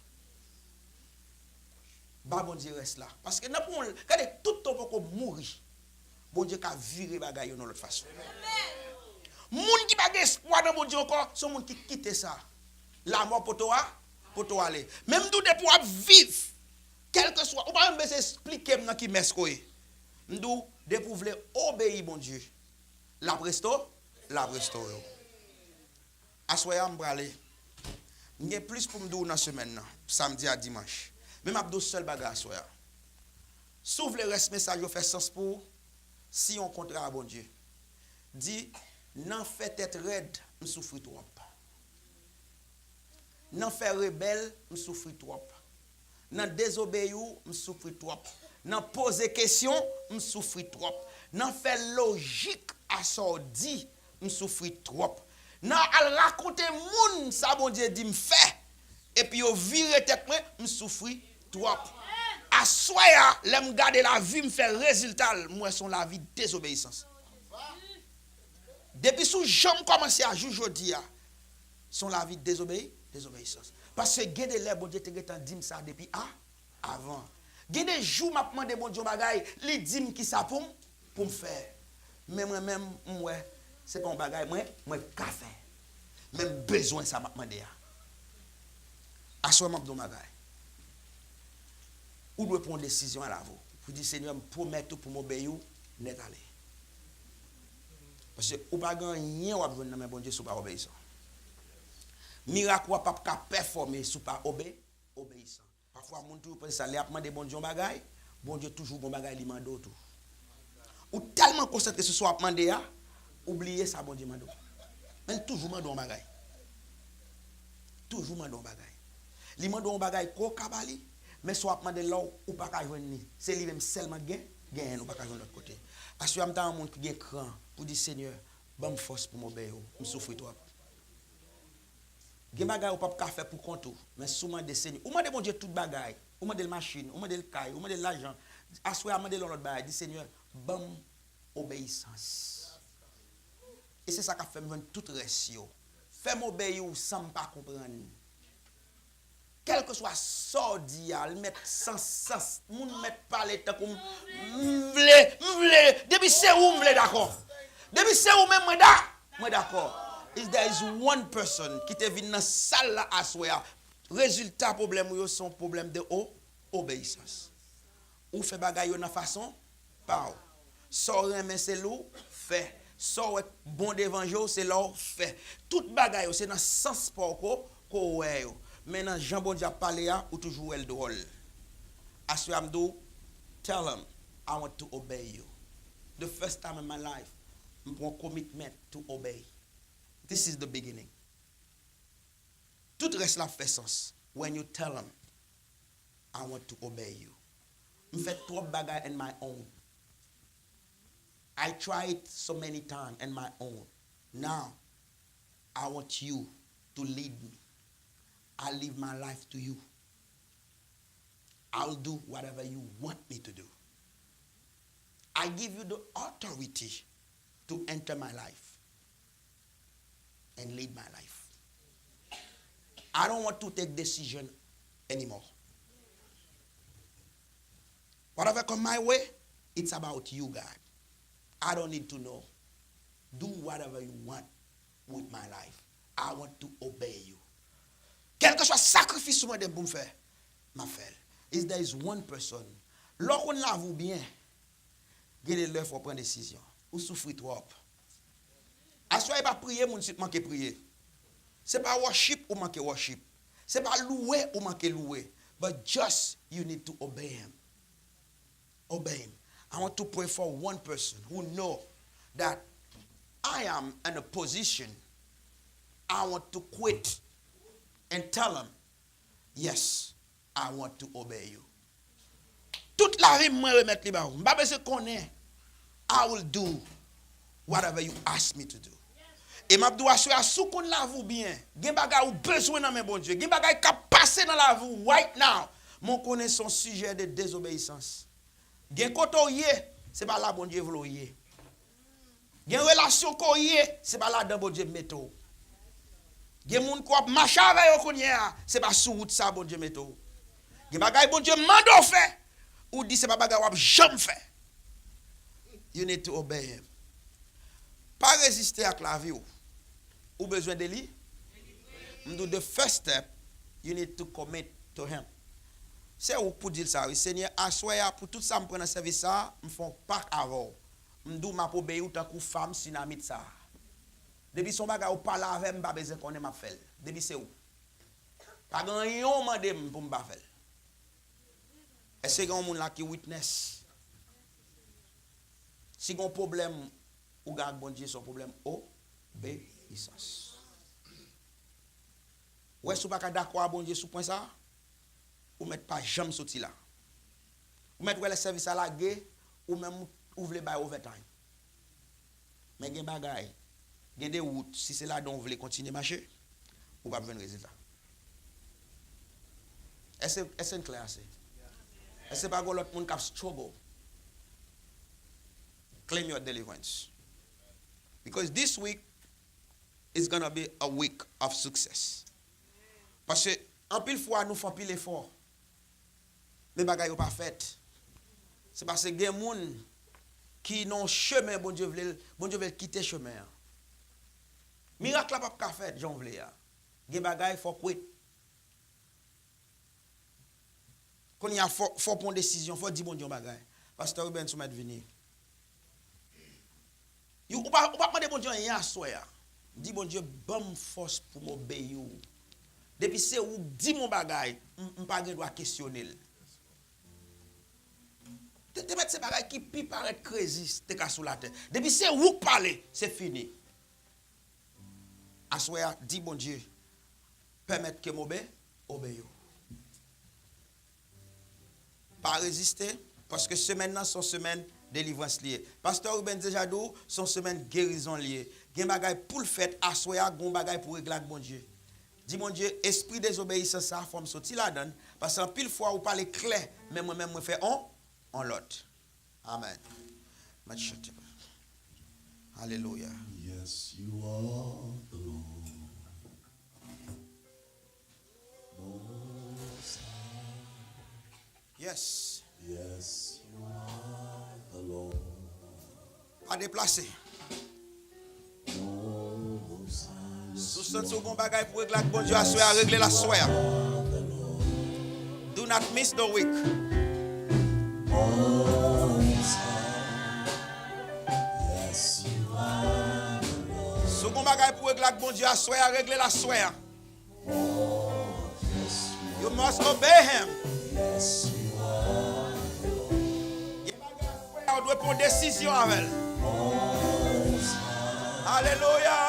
Ba Bondye rès la. Paske nan pwen, gade, tout tan w poko mouri, Bondye ka vire bagay yo nan lòt fason. Moun ki pa gen espwa nan Bondye ankò, se yon moun ki kite sa. Lanmò poto a, poto ale. Men m di w depi w ap viv, kèlkeswa, ou pa menm bezwen esplike m nan ki mès ke w ye. M di w, depi w vle obeyi Bondye, l ap resto-, l ap restore w. Aswè a, m prale. M gen plis pou m di w nan semèn nan, samdi a dimanch. Men m ap di w sèl bagay aswè a. Si w vle rès mesaj yo fè sans pou ou, siyen yon kontra a Bondye. Di, nan fè tèt rèd, m soufri twòp. Nan fè rebèl, m soufri twòp. Nan dezobeyi w, m soufri twòp. Nan poze kesyon, m soufri twòp. Nan fè lojik a sa w di, m soufri twòp. Nan al rakonte moun sa Bondye di m fè, epi yo vire tèt mwen, m soufri twòp. Aswè a, lè m gade lavi m fè rezilta l, m wè se yon lavi dezobeyisans. Depi sou jan m kòmanse a jis jodi a, se yon lavi dezobeyi, dezobeyisans. Paske gen de lè Bondye te gentan di m sa depi a, avan. Gen de jou m ap mande Bondye yon bagay, li di m kisa pou m, pou m fè. Men mwen menm, m wè, se pa yon bagay mwen, mwen ka fè. Men m bezwen sa m ap mande a. Aswè m ap di yon bagay. Ou dwe pran yon desizyon a lavi w. Pou di, Senyè, m pwomèt ou pou m obeyi w nèt ale. Paske ou pa gen anyen w ap jwenn nan men Bondye si w pa obeyisan. Mirak ou a p ap ka pèfòme si w pa obe-, obeyisan. Pafwa, moun toujou panse sa, lè y ap mande Bondye yon bagay, Bondye toujou gon bagay li mande w tou. Ou tèlman konsantre sou sa w ap mande a, ou bliye sa Bondye mande w. Men l toujou mande w yon bagay. Toujou mande w yon bagay. Li mande w yon bagay ke w ka ba li, men sa w ap mande l la, ou pa ka jwenn li. Se li menm sèlman k gen, genyen l, ou pa ka jwenn lòt kote. Aswè a, m ta yon moun ki gen kran pou di, Senyè, ban m fòs pou m obeyi w. M soufri twòp. Gen bagay ou p ap ka fè pou kont ou, men si w mande Senyè, ou mande Bondye tout bagay, ou mande l machin, ou mande l kay, ou mande l lajan, aswè a mande l yon lòt bagay, di, Senyè, ban m obeyisans. E se sa k ap fè m jwenn tout rès yo. Fè m obeyi w san m pa konprann. Kèlkeswa sa w di a, l mèt sans, sans, moun mèt pale tankou m, m vle, m vle, depi se ou m vle dakò. Depi se ou menm mwen da, mwen dakò. If there is one person ki te vin nan sal la aswè a, rezilta pwoblèm ou yo se yon pwoblèm de o-, obeyisans. Ou fè bagay yo nan fason pa w. Sa w renmen, se lè w fè. Sa w wè k bon devan je w, se lè w fè. Tout bagay yo, se nan sans pa w ko, ko wè yo. Men nan jan Bondye ap pale a, ou toujou wè l dwòl. Aswè a m di w, tell him, I want to obey you. The first time in my life, m pran commitment to obey. This is the beginning. Tout rès la ap fè sans when you tell him, I want to obey you. M fè twòp bagay on my own. I try it so many times on my own. Now, I want you to lead me. I leave my life to you. I'll do whatever you want me to do. I give you the authority to enter my life and lead my life. I don't want to take decision anymore. Whatever come my way, it's about you, God. I don't need to know. Do whatever you want with my life. I want to obey you. Kèlkeswa sakrifis ou mande m pou m fè, m ap fè l. Is there is one person. Lè w konn lavi w byen, gen de lè fò w pran desizyon. Ou soufri twòp. Aswè e pa priye moun si w manke priye. Se pa worship ou manke worship. Se pa louwe ou manke louwe. But just you need to obey him. Obey him. I want to pray for one person who know that I am in a position I want to quit and tell him, yes, I want to obey you. Tout lavi m mwen remèt li ba ou. M pa bezwen konnen. I will do whatever you ask me to do. E m ap di w aswè a, si w konn lavi w byen, gen bagay ou bezwen nan men Bondye, gen bagay k ap pase nan lavi w right now, men w konnen se yon sijè de dezobeyisans. Gen kote w ye, se pa la Bondye vle w ye. Gen relasyon ke w ye, se pa ladan Bondye mete w. Gen moun ke w ap mache avè yo kounye a, se pa sou wout sa Bondye mete w. Gen bagay Bondye mande w fè, ou di se pa bagay w ap janm fè. You need to obey him. Pa reziste ak lavi w. Ou bezwen de li? M di w, the first step, you need to commit to him. Se ou k pou di l sa, wi. Senyè, aswè a, pou tout sa m pran nan sèvis sa a, m fè yon pak avè w. M di w m ap obeyi w tankou fanm Sinamit sa a. Depi se yon bagay ou pale avè m, m pa bezwen konnen, m ap fè l. Depi se ou. Pa gen anyen w mande m pou m pa fè l. Èske gen yon moun la ki witness? Si gen yon pwoblèm ou gen ak Bondye, se yon pwoblèm obeyisans. Ou wè, si w pa ka dakò a Bondye sou pwen sa a, ou mèt pa janm soti la. Ou mèt wè lè sèvis la lage, ou menm ou vle bay overtime. Men gen bagay, gen de wout, si se ladan w vle kontinye mache, ou p ap jwenn rezilta. Èske, èske n klè ase? Èske pa gen lòt moun k ap struggle? Claim your deliverance. Because this week is gonna be a week of success. Paske anpil fwa nou fè anpil efò, men bagay yo pa fèt. Se paske gen moun ki nan yon chemen Bondye vle l, Bondye vle l kite chemen an. Mirak la p ap ka fèt jan w vle a. Gen bagay fòk wait. Kounye a fò, fò w pran desizyon, fò w di Bondye yon bagay. Pastè Ruben, sou mèt vini. Yo, ou pa, ou p ap mande Bondye anyen aswè a. Di, Bondye, ban m fòs pou m obeyi w. Depi se ou k di m yon bagay, m, m pa gen dwa kesyone l. Te, te mèt se bagay ki pi parèt krezi te ka sou latè. Depi se ou k pale, se fini. Aswè a, di Bondye, pèmèt ke m obe, obeyi w. Pa reziste, paske semèn nan se yon semèn delivrans li ye. Pastè Ruben deja di w, se yon semèn gerizon li ye. Gen bagay pou l fèt aswè a, gen yon bagay pou regle ak Bondye. Di Bondye, espri dezobeyisans sa, fò m soti ladan l, paske anpil fwa ou pale klè, men mwen menm mwen fè on, on lòt. Amen. Mèt chante. Alelouya. Yes, you are the Lord. Most High. Yes. Yes, you are the Lord. Pa deplase. Most High. Yes, you are. Si w santi w gen yon bagay pou regle ak Bondye aswè a, regle l aswè a. Do not miss the week. Most High. Yes, you are the Lord. Si w gen yon bagay pou regle ak Bondye aswè a, regle l aswè a. You must obey him. Gen bagay ou dwe pran desizyon avè l. Alelouya.